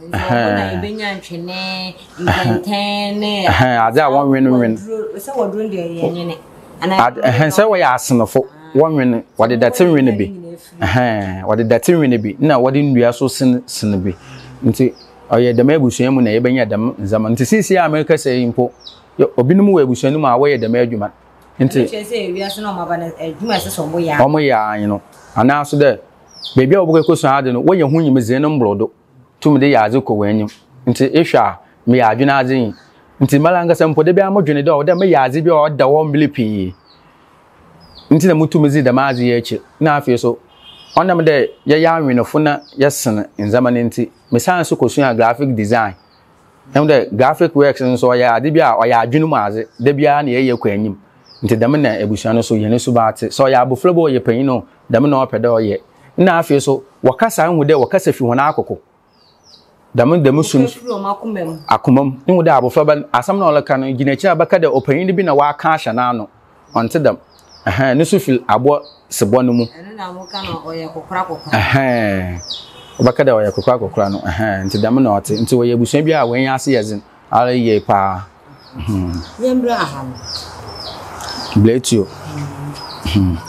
Nti ɔmo na yɛbɛnya ntwene, nkɛntɛn ne. Ɛhɛn, adze a wɔnwen nwen. Sɛ wɔduro deɛ yɛ nwene. Ɛhɛn, sɛ wɔyɛ asenofo, wɔnwen, wɔde dɛte nwene bi. Ɛhɛn, wɔde dɛte nwene bi, na wɔde nnua so sen sen bi. Nti ɔyɛ dɛm ebusua mu na yɛbɛnya dɛm ndzɛmba. Nti seisei a merekasa yi mpo, obinom wɔ ebusua no mu a wɔyɛ dɛm edwuma no. Nti. Ɛno kyerɛ sɛ wiase no a wɔaba no, edwuma a ɛsɛ sɛ wɔyɛ ara. Wɔyɛ ara nye no. Anaa so dɛ, beebi a wɔbɔkɔ ekosua adze no, wɔnya ho nyimdzee no mbordo tum de yɛ adze kɔ hɔn enyim. Ntsi ehwɛ a, meyɛ adwen adze nyi. Ntsi marankasa mpo, da biara modwen dɛ ɔwɔ dɛ meyɛ adze bi a ɔda hɔ mber pii. Ntsi na mutum dzi dɛm adze yi ekyir. Na afei so, ɔnam dɛ yɛyɛ awenfo na yɛsen ndzɛmba no ntsi, mesan so kosuaa graphic design. Ehu dɛ graphic works no so ɔyɛ adze bi a ɔyɛ adwen mu adze, da biara na yɛyɛ kɔ enyim. Ntsi dɛm na ebusua no so hɛn suban tse. Sɛ ɔyɛ abofra bi o, ɔyɛ panyin o, dɛm na ɔpɛ dɛ ɔyɛ. Nna afei so, wɔkasa ehu dɛ wɔkasa fi hɔn akoko. Dɛm dɛm su no. Akoma mu. Ihu dɛ abofraba no, asɛm no a ɔreka no, gyina ekyir a bɛka dɛ ɔpanyin bi na ɔaka ahyɛ n'ano. Ɔnntse dɛm. Ɛhɛn, no so fir abowa sebɔ no mu. Ɛno na wɔka no ɔyɛ kokorakokora. Ɛhɛn, wɔbɛka dɛ ɔyɛ kokorakokora no. Ɛhɛn, ntsi dɛm na ɔtse. Ntsi wɔyɛ ebusua bi a hɔn enyi ase yɛ dzen ara yie paa. Yɛmbra aha no. Bletio.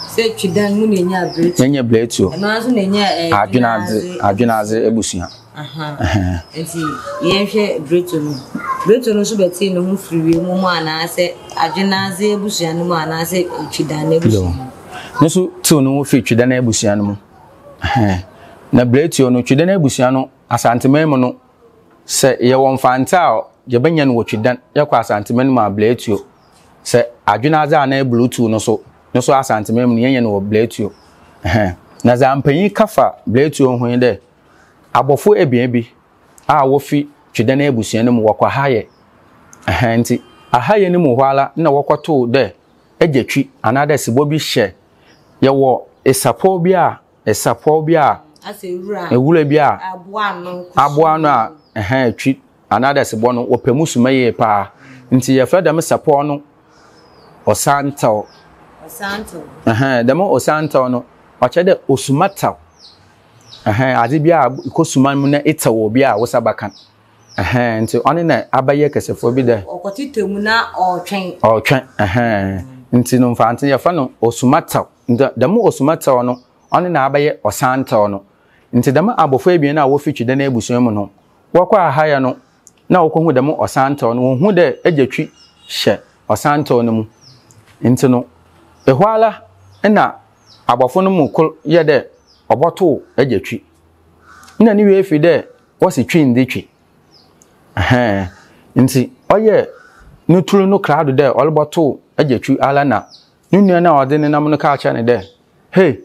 Sɛ Twidan mu na enya Bletio. Yɛnyɛ Bletio. Ɛno ara nso na enya ɛɛ. Adwenadze Adwenadze ebusua. Nti yɛnhwɛ Bletio no. Bletio no nso bɛtee ne ho firi wiem mu anaasɛ Adwenadze abusua no mu anaasɛ Twidan abusua no mu. No nso tew ne ho firi Twidan abusua no mu. Na Bletio no, Twidan abusua no, Asanteman mu no, Sɛ yɛwɔ Mfantse a yɛbɛnya no wɔ Twidan, yɛkɔ Asanteman mu a Blɛtuo. Sɛ Adwenadze anaa Blutuo no so no so Asanteman mu no yɛnya no wɔ Blɛtuo. Ɛhɛn. Na dza mpanyin ka fa Blɛtuo ho nye dɛ, abɔfo ebien bi a wofi Twidan ebusua no mu wɔkɔ ahayɛ. Ɛhɛn, ntsi ahayɛ no mu hɔ ara nna wɔkɔtoo dɛ egyatwi anaadɛ sebɔ bi hyɛ. Yɛwɔ esapɔw bi a Ɛsapɔw bi a nwura bi a aboa ano a ɛhɛn etwi anaadɛ sebɔ no wɔpɛ mu suma yie paa. Ntsi yɛfrɛ dɛm sapɔw no ɔsantɛw. Ɛhɛn dɛm ɔsantɛw no ɔkyerɛ dɛ osuma tɛw. Ɛhɛn adze bi a ekosuma mu na etɛw obi a wo nsa bɛka. Ɛhɛn ntsi ɔno na abɛyɛ kɛsɛfua bi dɛ. Ɔkɔtetɛ mu na ɔretwɛn. Ɔretwɛn ɛhɛn ntsi no mfantse yɛfrɛ no osuma tɛw. Ntsi dɛm osumatsɛw no, ɔno na abɛyɛ ɔsantsɛw no. Ntsi dɛm abɔfo ebien a wofi Twidɛn ebusua mu no, wɔkɔr ahayɛ no na wokohun dɛm ɔsantsɛw no, wohun dɛ egyatwi hyɛ ɔsantsɛw no mu. Ntsi no, hɔ ara nna abɔfo no mu kor yɛɛ dɛ ɔbɔtow egyatwi. Nna no wie fi dɛ wɔse twi ndze twi. Ɛhɛn, ntsi ɔyɛɛ no tur no krado dɛ ɔrobɔtow egyatwi ara na No nua no a ɔdze no nam no kaa kyerɛɛ no dɛ, Hey,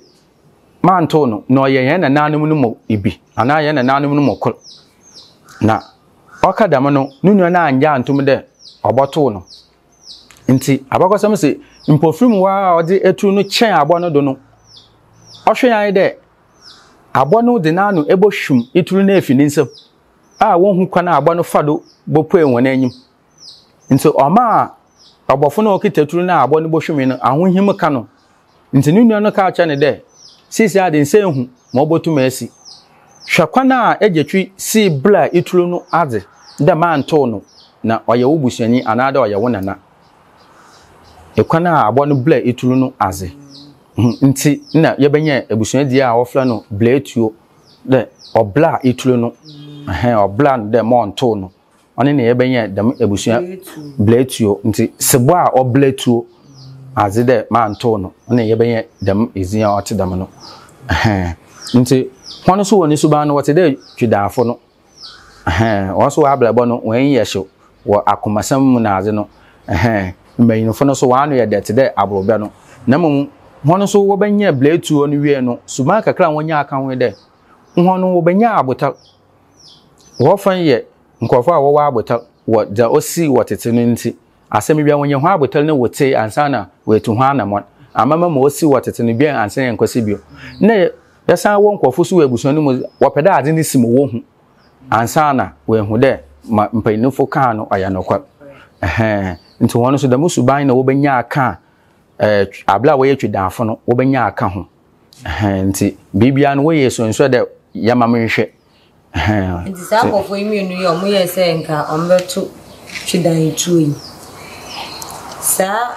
manntow no, na ɔyɛ hɛn nanaanom no mu bi, anaa hɛn nanaanom no mu kor. Na ɔka dɛm no, no nua no anngye annto mu dɛ ɔbɔtow no. Ntsi abakɔsɛm se, mpofirmu hɔ ara a ɔdze etur no kyɛɛn abowa no do no, ɔhwɛe ara nye dɛ abowa no dze n'ano ebohwim etur no efi ne nsamu a wonnhu kwan a abowa no fa do bopue hɔn enyim. Ntsi ɔmaa ɔbɔfo no a okitsa tur no a abɔ no bohwimii no ahohim ka no. Ntsi no nua no kaa kyerɛɛ no dɛ, Seseiara de nnsɛ ehu ma obotum esi. Hwɛ kwan a egyatwi sii bra itur no adze dɛ manntow no na ɔyɛ wo busuanyi anaadɛ ɔyɛ wo nana. Kwan a abɔ no bra itur no adze ntsi nna yɛbɛnya ebusuadzi a wɔfrɛ no blatuo dɛ ɔbra itur no, ɔbra no dɛ ma ɔnntow no. Ɔno na yɛbɛnya dɛm ebusua blatuo ntsi sebɔ a ɔblatuo adze dɛ mantow no ɔno na yɛbɛnya dɛm edzin a ɔtse dɛm no ɛhɛn ntsi hɔn so hɔn suban no wɔtse dɛ Twedaafo no ɛhɛn hɔn so wɔabrabɔ no hɔn enyi yɛ hyew wɔ akomasɛm mu na adze no ɛhɛn mbanyinfo no so hɔn ano yɛ dɛ tse dɛ aborɔbɛ no na mbom hɔn so wɔbɛnya blatuo no wie no suban kakra a wɔnyaa ka ho nye dɛ hɔn no wɔbɛnya abotar. Wɔfa yɛ nkorɔfo a wɔwɔ abotar wɔ dza osii wɔ tsetse no ntsi. Asɛm biara wɔnya ho abotar na wotsie ansaana woetu ho anamɔn. Amama ma osii wɔ tsetse no bia annsan ennkɔsi bio. Nna yɛsan wɔ nkorɔfo so wɔ ebusua no mu dze, wɔpɛ dɛ adze no si ma wohu ansaana woehu dɛ ma mpanyimfo kãa no ɔyɛ nokwar. Ɛhɛn, ntsi hɔn so dɛm suban na wobenya akã aber a wɔyɛ twedanfo no wobenya akã ho. Ɛhɛn, ntsi biribiara no wɔyɛ esuansuwa dɛ yɛma menhwɛ. Ɛhɛn. Nti saa nkurɔfoɔ yi mmienu yi a wɔyɛɛ sɛ nka wɔbɛto Twedan tuo yi, saa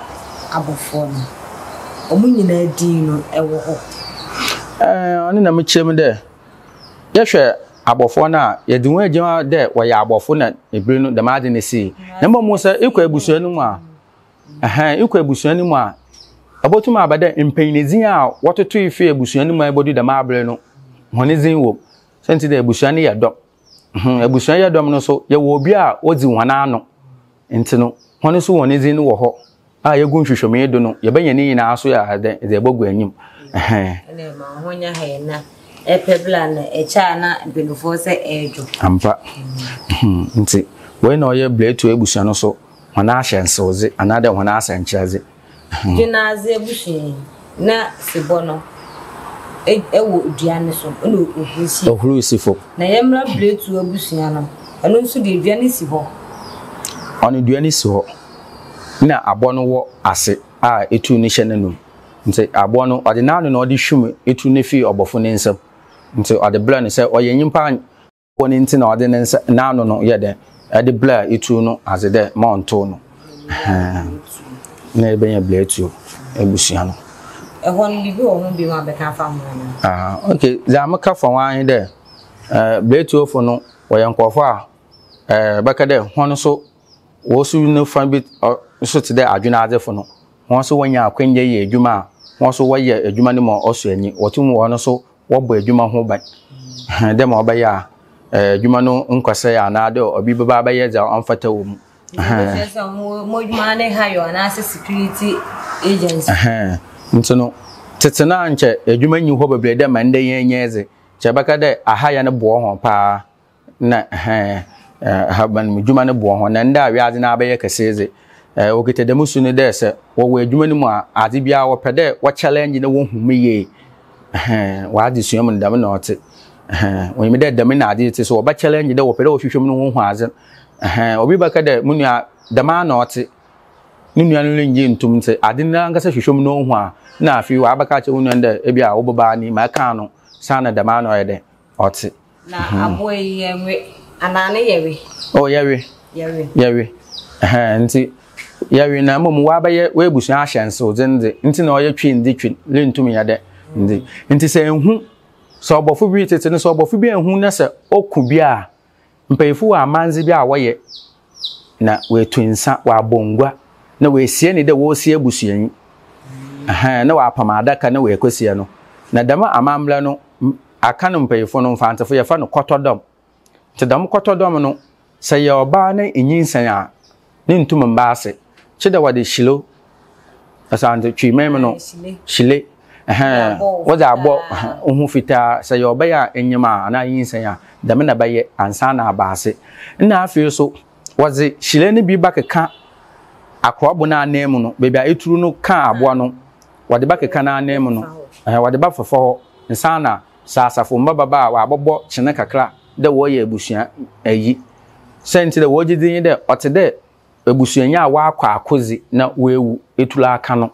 abɔfoɔ no, wɔn nyinaa din no wɔ hɔ? Ɛɛ, ɔno na mekyerɛ mu dɛ, yɛhwɛ abɔfoɔ no a, yɛdze hɔn egyina dɛ wɔyɛ abɔfo na aber no dɛm adze no sii. Na mbom sɛ ekɔ ebusua no mu a, Ɛhɛn, ekɔ ebusua no mu a, obotum aba dɛ mpanyin dzin a wɔtotoe fii ebusua no mu a ebodu dɛm aber no, hɔn dzin wɔ mu. Siantsir dɛ ebusua no yɛ dɔm. Hmm, ebusua yɛ dɔm no so, yɛwɔ obi a odzi hɔn ano. Ntsi no, hɔn so hɔn dzin wɔ hɔ a yegu nhwehwɛmu yi do no, yɛbɛnya ne nyina so yɛ dɛn dze ebogu enyim. Ɛhɛn. Ɛna ɛma wo ho nya hɛn na ɛpɛ bla na ɛkyɛ a na mpanimfoɔ sɛ ɛredwo. Ampa. Hmm, ntsi wei na ɔyɛ Blɛtuo ebusua no so hɔn ahyɛnsewdze anaadɛ hɔn asɛnkyerɛdze. Dwenadze ebusua yi, na sebɔ no wɔ dua no so na ohur si. Ohur si famu. Na yɛmbra Blɛtuo ebusua no, ɛno nso deɛ dua no si hɔ. Ɔno dua no si hɔ na aboa no wɔ ase a etuo no hyɛ n'anum. Ntsi aboa no, ɔdze n'ano na ɔdze hwim etuo no fii ɔbɔfo ne nsamu. Ntsi ɔdze brɛɛ no sɛ ɔyɛ nyimpa Bɔ no ntsi na ɔdze ne nsa n'ano no yɛ dɛn ɛde blaa etuo no adze dɛ ma ɔntow no ɛhɛn na ebenya blaa etuo ebusua no. Ɛhɔ no biribi wɔ ho bio a bɛka afa ho anaa? Ah okay dza meka fa ho ara nye dɛ ɛɛ blaa etuofo no wɔyɛ nkorɔfo a ɛɛ bɛka dɛ hɔn so hɔn su no fa bi so tse dɛ adwen adzefo no hɔn so wonya akwanya yɛ edwuma a hɔn so wɔyɛ edwuma no ma ɔsɔ enyi wɔtum hɔn so wɔbɔ edwuma ho ban dɛ ma ɔbɛyɛ a edwuma no nnkɔsɛɛ anaadɛ obi bɛba abɛyɛ dza ɔmmfata wɔ mu. Kyerɛ sɛ mo edwuma ne hire anaasɛ security agency. Ntsi no, tsetse no a nkyɛ edwuma nnyi hɔ beberee dɛ ma ndɛ yenya yi dze, nkyɛ ebɛka dɛ ahayɛ no boa hɔn paa. na hɛn haban mu edwuma no boa hɔn. Na ndɛ a wiadze no abɛyɛ kɛse dze, wokitsa dɛm su no dɛ sɛ wɔwɔ edwuma no mu a, adze biara wɔpɛ dɛ wɔ challenge na wohu mu yie. Wɔ adzesua mu no dɛm na ɔtse. Wonyim dɛ dɛm na adze tse so wɔbɛ challenge dɛ wɔpɛ dɛ wɔhwehwɛ mu na wohu adze no. Obi bɛka dɛ mo nua dɛm ara na ɔtse. No nua no renngye nnto mu ntsi adze no nankasa hwehwɛ mu na ohu a, nna afei ɔabɛka akyerɛ wo nua no dɛ ebia wo bɔbaa ni ma ɛkaa no saana dɛm ara na ɔyɛ dɛn ɔtse. Na aboa yi yɛnwe anaa ne yɛwe? Oh, yɛwe. Yɛwe. Yɛwe. Ɛhɛn, nti yɛwe na mmom wabɛyɛ w'abusua ahyɛnsewdze no dze nti na ɔyɛ twi ndze twi rentum nyɛ dɛ ndze. Nti sɛ ehu sɛ ɔbɔfo bi tsetse no sɛ ɔbɔfo bi ehu na sɛ ɔku bi a Mpanyimfo wɔ amandze bi a wɔyɛ na woetu nsa, wɔabɔ ngua, na woesie no dɛ worisie ebusuanyi. Ɛhɛn, na wɔapam adaka na woekosie no. Na dɛm amambra no, Akan mpanyimfo no, Mfantsefo, yɛfrɛ no kɔtɔdɔm. Ntsi dɛm kɔtɔdɔm no, sɛ eyɛ ɔbaa na inyinsɛn a, no nntum mmba ase. Kyedɛ wɔdze hyilo, Asante Twi man mu no, hyile, ɛhɛn, wɔdze abɔ wo ho fitaa. Sɛ eyɛ ɔbaa a enyim a anaa inyinsɛn a, dɛm na ebɛyɛ ansaana aba ase. Nna afei so, wɔdze hyile no bi bɛkeka akorɔbo no ananmu no, beebi a eturu no kaa aboa no, wɔdze bɛkeka n'ananmu no, ɛhɛn, wɔdze bɛfefa hɔ nsaana sɛ asafo mba bɛba a, wɔabɔbɔ kyene kakra dɛ wɔreyɛ ebusua ayi. Siantsir a wɔgye dzi nye dɛ, ɔtse dɛ ebusuanyi a ɔakɔ akodzi na oewu etur aka no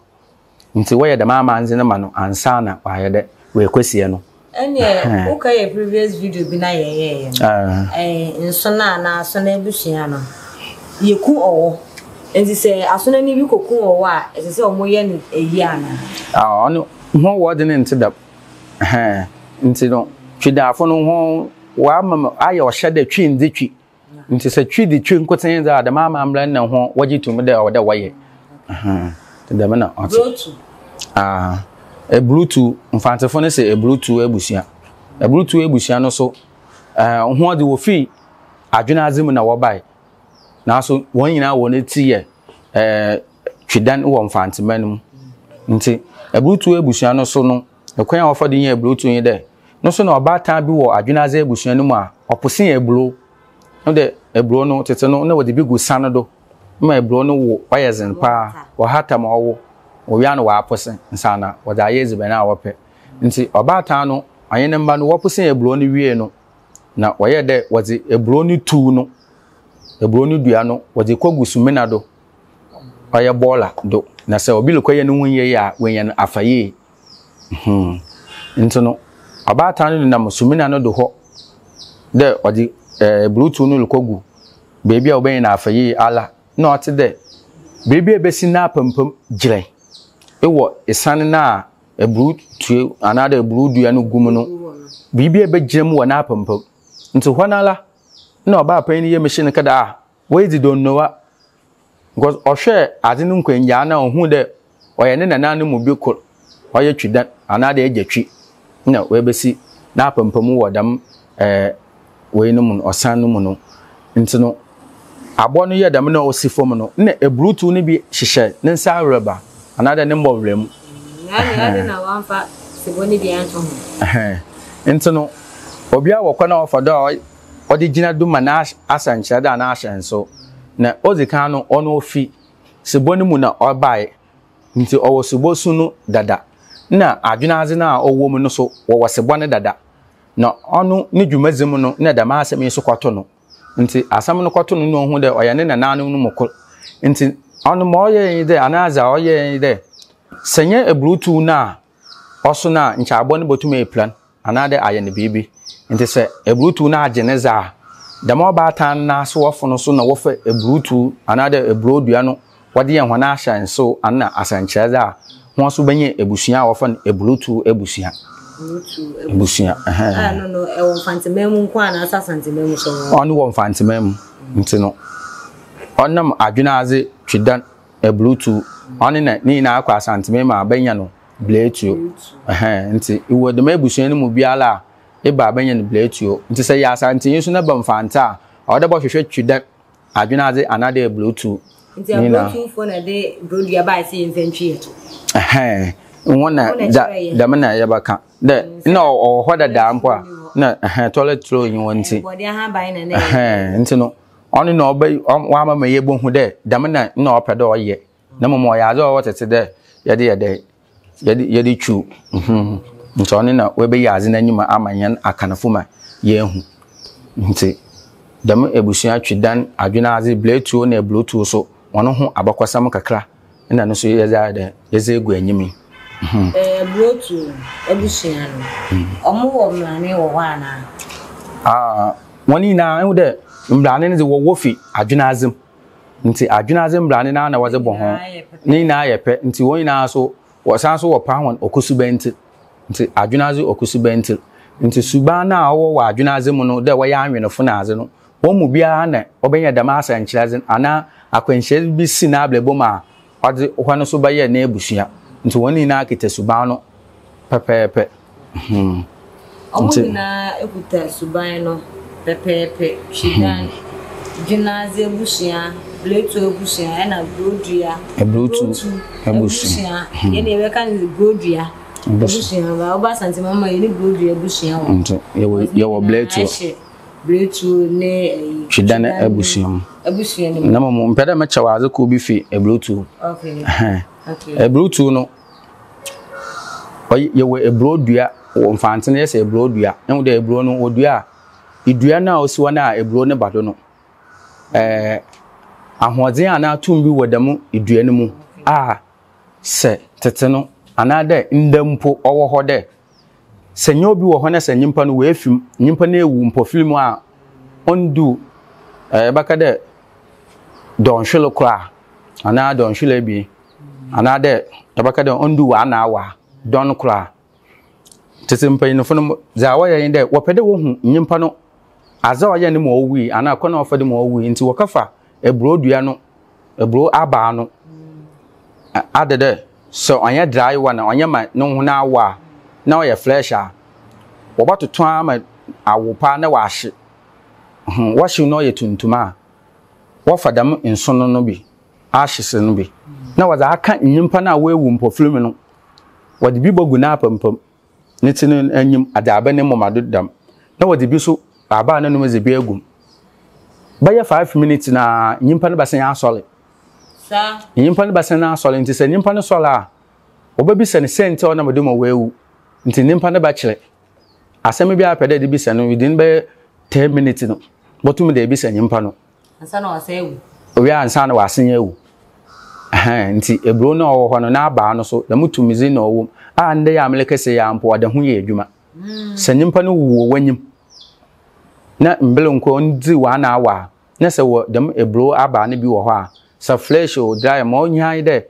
ntsi wɔyɛ dɛm amandze no ma no ansaana ɔayɛ dɛ oekosie no. Ɛneɛ woka yɛ previous video bi na yɛyɛɛyɛ no ɛɛ nsono anaa asono abusua no yɛku ɔwɔ nti sɛ asono ni bi kɔku ɔwɔ a ɛsɛ sɛ ɔmo yɛ no ayi anaa? Ah ɔno ho wɔdze no nntse dɛm ɛhɛn ntsi no Twidaafo no ho wɔama ayɛ ɔhyɛ dɛ twi ndze twi Ntsi sɛ twi dze twi nkotsee dze a, dɛm amambra no na hɔn wɔgye to mu dɛ ɔwɔ dɛ wɔyɛ. Ntsi dɛm na ɔtse. Brutu. Ah, Ebrutu, Mfantsefo no se Ebrutu ebusua. Ebrutu ebusua no so, eh, hɔn dze wofii adwenadze mu na wɔbae. Naaso hɔn nyina hɔn tsir yɛ eh, Twidan wɔ Mfantseman mu. Ntsi Ebrutu ebusua no so no, kwan a wɔfa do nya Ebrutu nye dɛ, No so na ɔbaatan bi wɔ adwenadze ebusua no mu a ɔpose eburow. No dɛ eburow no, tsetse no, nna wɔdze bi gu san do ma eburow no wo, ɔyɛ dzen paa. Wɔhata ma ɔwo, wowia no wɔapose nsaana wɔdze ayɛ edziban a wɔpɛ. Ntsi ɔbaatan no, ɔnye ne mba no wɔposee eburow no wiei no, na wɔyɛɛ dɛ wɔdze eburow no tuw no, eburow no dua no, wɔdze kogu sumina do, ɔyɛ bɔɔla do. Na sɛ obi rokɔyɛ no ho yie a, oenya no afa yie. Hmm. Nti no, ɔbaatan no nenam sumina no do hɔ. dɛ ɔdze eburotow no rokogu beebi a wobenya no afa yie ara nna ɔtse dɛ biribi a ebesi n'apampam gyerɛn wɔ esian no a eburutue anaadɛ eburudua no gu mu no, biribi a ebegyina mu wɔ n'apampam. Ntsi hɔ no ara nna ɔbaapanyin no yamu hye no kɛdɛ a oedzi dɔnnowa Because ɔhwɛɛ adze no nkwangyaa no a ohun dɛ ɔyɛ ne nananom mu bi kor, ɔyɛ Twidan anaadɛ Egya Twi na oebesi n'apampamu wɔ dɛm ɛɛ wei no mu no, ɔsan no mu no. Ntsi no, abowa no yɛɛ dɛm na osi famu no, nna eburutuw no bi hyehyɛ ne nsa awerɛba anaadɛ ne mbɔwerɛ mu. Na adɛn na ɔammfa sebɔ no bi annto ho? Ɛhɛn. Ntsi no, obiara wɔ kwan a ɔfa do a ɔdze gyina do ma n'asɛnkyerɛdze anaa ahyɛnsew. Na odzi kan no, ɔno ofi sebɔ no mu na ɔbae, ntsi ɔwɔ sebɔ su no dada. Nna adwenadze no a ɔwɔ mu no so, wɔwɔ sebɔ no dada. Na ɔno no dwumadzi mu no, nna dɛm asɛm yi so kɔto no. Ntsi asɛm no kɔto no na ohun dɛ ɔyɛ ne nanaanom no mu kor. Ntsi ɔno ma ɔyɛe nye dɛ, anaa dza ɔyɛe nye dɛ, sɛ nnyɛ eburutuw no a ɔso no a, nkyɛ abowa no botum epira no. Anaadɛ ayɛ no biribi. Ntsi sɛ eburutuw no agye ne dze a, dɛm ɔbaatan no n'asewɔfo no so na wɔfa eburutuw anaadɛ eburow dua no wɔdze yɛ hɔn ahyɛnsew ana asɛnkyerɛdze a hɔn so benya ebusua a wɔfrɛ no eburutuw ebusua. Eburutuw ebusua. Ɛhɛn. A no no ɛwɔ Mfantseman mu nko anaasɛ Asanteman mu so? Ɔno wɔ Mfantseman mu. Ntsi no ɔnam adwenadze Twedan eburutuw ɔno na ne nyinaa kɔ Asanteman mu a benya no Blɛtuo. Ɛhɛn, nti ewɔ dɛm ebusua no mu biara a, eba a bɛnya no blɛtuo. Nti sɛ eyɛ Asantsenyi so na eba Mfantse a, ɔwɔ dɛ bɔhwehwɛ Twi dɛ adwenadze anaadɛ blɛtuo. Nti ablɛtuofoɔ na ɛde brodua bae sɛ yɛmfa ntwi yɛ to? Ɛhɛn, hɔn na da dɛm na yɛbɛka dɛ nna ɔwɔ hɔ dadaa mpo a, nna ɛhɛn toilet roll nnyi hɔ ntsi. Bɔde ahaban na na ɛyɛ. Ɛhɛn, ntsi no ɔno na ɔbɛ ɔama ma yebohu dɛ dɛm na nna ɔpɛ dɛ ɔyɛ. Na mmom ɔyɛ adze a ɔwɔ tsetse dɛ yɛdze yɛ dɛn, yɛdze yɛdze twuw. Ntsi ɔno na oebeyi adze n'enyim ama hɛn Akanfo ma yeehu. Ntsi dɛm ebusua Twidan, Adwenadze, Blatuo na Eburotuo so hɔn ho abakɔsɛm kakra na no so yɛdze ayɛ dɛn, yɛdze egu enyim yi. Eburotuo ebusua no, wɔwɔ mbrane wɔ hɔ anaa? Ah, hɔn nyina ehu dɛ mbrane no dze wɔwɔ fi Adwenadze mu. Ntsi adwenadze mbrane no ara na wɔdze bɔ ho. Ne nyinaa yɛ pɛ. Ntsi hɔn nyinaa so wɔsan so wɔpaa hɔn ɔkusubantsir. Ntsi adwenadze ɔkusubantsir. Ntsi suban no a ɔwɔ wɔ adwenadze mu no dɛ wɔyɛ awenfo na adze no, hɔn mu biara na ɔbɛnya dɛm asɛnkyerɛdze no anaa akwanhyia bi si n'abrabɔ mu a ɔdze hɔn so bɛyɛ n'ebusua. Ntsi hɔn nyinaa kitsa suban no pɛpɛɛpɛ. Hmm. Wɔn nyinaa kuta suban no pɛpɛɛpɛ, Twidan, Dwenadze abusua, Bletu abusua, ɛna Burodua, Burotu abusua. Yɛn deɛ yɛbɛka no Burodua abusua, ba woba Asante Mama yɛne Burodua abusua wɔ. Nti yɛwɔ yɛwɔ Bletu. Ɛhyɛ Bletu ne ɛyi. Twidan abusua mu. Abusua no mu. Na mmom mpɛ dɛ mekyɛ wɔ adze kor bi fi Burotu. Okay. Okay. Burotu no. Ɔy yɛwɔ eburo dua wɔ Mfantse no yɛsɛ eburo dua. Ehu dɛ eburo no wodua a, edua no a osi hɔ no a eburo no ba do no, ɛɛ ahoɔdzen anaa tum bi wɔ dɛm dua no mu a sɛ tsetse no anaadɛ ndɛ mpo ɔwɔ hɔ dɛ sɛ nye obi wɔ hɔ na sɛ nyimpa no oefi mu, nyimpa no ewu mpɔfir mu a onndu ɛɛ yɛbɛka dɛ dɔnhwer kor a anaa dɔnhwer ebien. Anaadɛ yɛbɛka dɛ onndu one hour dɔn kor a. Tsetse mpanyimfo no dza wɔyɛ nye dɛ wɔpɛ dɛ wohu nyimpa no adze a ɔyɛe no ma owui anaa kwan a ɔfa do ma owui ntsi wɔkɛfa eburow dua no, eburow abaa no adɛ dɛ sɛ ɔnnyɛ dry one a ɔnnyɛ ma no ho no awo a na ɔyɛ fresh a, wɔbɔtoto ara ma awo paa na ɔahye. Wɔhyew na ɔyɛ tuntum a, wɔfa dɛm nsono no bi ashes no bi na wɔdze aka nyimpa no a oewu mpofirmu no, wɔdze bi bogu n'apampam, ne tsir no enyim, adze aba ne moma do dɛm, na wɔdze bi so abaa n'anomu dze bi egu mu. Bɛyɛ five minutes na nyimpa no bɛsan asɔr. Nyimpa no bɛsan asɔr, ntsi sɛ nyimpa no sɔr a, wɔbɛbisa no siantsir a ɔnam do ma oewu, ntsi nyimpa no bɛkyerɛ. Asɛm biara a epɛ dɛ edze bisa no within bɛyɛ ten minutes no, botum dze ebisa nyimpa no. Ansa na wasan awu. Owie ansa na wasan awu. Ɛhɛn, nti eburo no a ɔwɔ hɔ no, n'abaa no so, dɛm tumidzi na ɔwɔ mu a ndɛ yi a merekasa yi ara mpo, ɔda ho yɛ edwuma. Sɛ nyimpa no wu wɔ w'enyim, na mber nko onndzi one hour a, na sɛ wɔ dɛm eburow aba no bi wɔ hɔ a, sɛ fresh o, dry o, ma ohia nye dɛ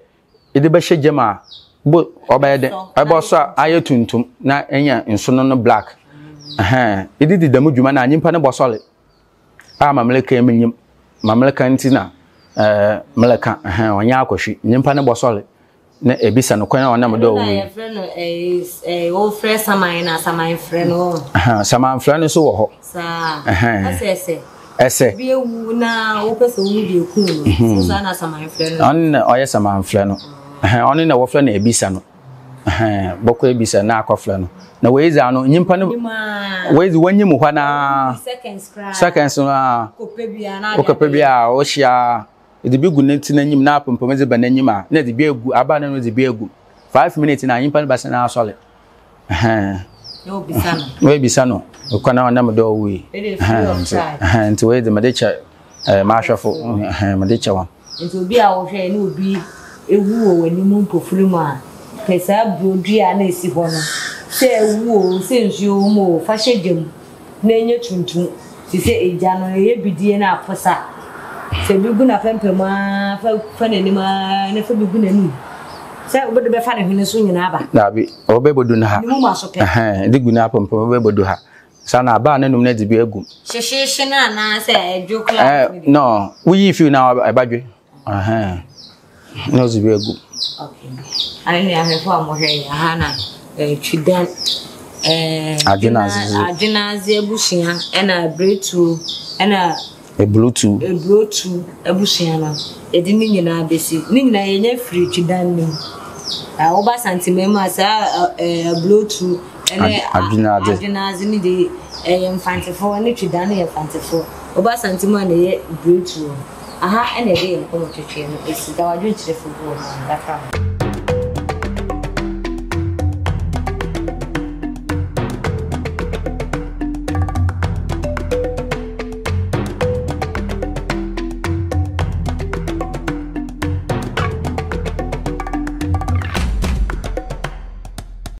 edze bɛhyɛ gya mu a, bo ɔbɛyɛ dɛn, ɔbɔsɔ a ayɛ tuntum na enya nsono no black. Ɛhɛn, edze dzi dɛm dwuma no a, nyimpa no bɔsɔre. A ma mereka yi minyim, ma mereka ntsi na ɛɛ mereka, ɛhɛn, ɔnnyɛ akɔhwi, nyimpa no bɔsɔre. Na ebisa no kwan a ɔnam do a owui. Ɛno na yɛfrɛ no ɛɛ ɛɛ wofrɛ saman na saman frɛ no. Saman frɛ no nso wɔ hɔ. Saa. Ɛsɛ ɛsɛ. Ɛsɛ. Obi ewu na wopɛ sɛ wohu deɛ ekum no. Mhm. Saa na saman frɛ no. Ɔno na ɔyɛ saman frɛ no. Ɔno na wɔfrɛ no ebisa no. Bɔkɔ ebisa na akɔfrɛ no. Na wei dze ano nyimpa no. Wei dze wonyim hɔ na. Seconds koraa. Seconds no a. Wokɔpɛ bi a wohyia. Edze bi gu ne tse n'enyim na apampam dze ba n'enyim a, na edze bi egu, aber no na edze bi egu. 5 minutes na nyimpa no bɛsan asɔre. Ɛhɛn. Na obisa no. Na obisa no kwan a ɔnam do a owui. Ɛhɛn, ntsi wei dze medze kyɛ ɛɛ m'ahwɛfo, ɛhɛn, medze kyɛ hɔn. Nti obi a wohwɛ na obi ewu wɔ w'anim mpofirim a, pɛ saa buro dua a na esi hɔ no, sɛ awu oo, sɛ nsuo wɔ mu oo, fa hyɛ gya mu. na ɛnyɛ tuntum te sɛ egya no, ɛyɛ bidie na aposa. Sɛ bi gu n'apampam ara fa fa n'anim ara na fa bi gu n'anum. Sɛ wobɛde bɛfa ne hwene so nyinaa aba. Daabi, ɔbɛbɛdu no ha. Ne mu ma so pɛ. Ɛhɛn, de gu n'apampam ɔbɛbɛdu ha. Saa na aba a n'anum no de bi agu. Hyehyeehye no anaasɛ ɛdwo koraa? Ɛɛ, no, woyi fi na ɛbadwe. Ɛhɛn, na ɔdze bi egu. Okay. Ayɛ ne ahwɛfo a wɔhwɛ yɛ aha na eh, Twidan eh, Adwenadze. Adwenadze abusua ɛna Bretuo ɛna Eblutu. Eblutu abusua no yɛde ne nyinaa bɛsi. Ne nyinaa yɛnya firi Twidan no mu. Na woba Santeman mu a saa eh, Ablutu ɛne Adwenadze. Adwenadze ne de ɛyɛ Mfantefoɔ ne Twidan no yɛ Mfantefoɔ. Woba Asante mu a na ɛyɛ Bretuo. Aha na yɛde yɛn nkɔmmɔtwetwe no asi. Da w'adwenkyerɛ fo gu hɔ ma me, Dakar.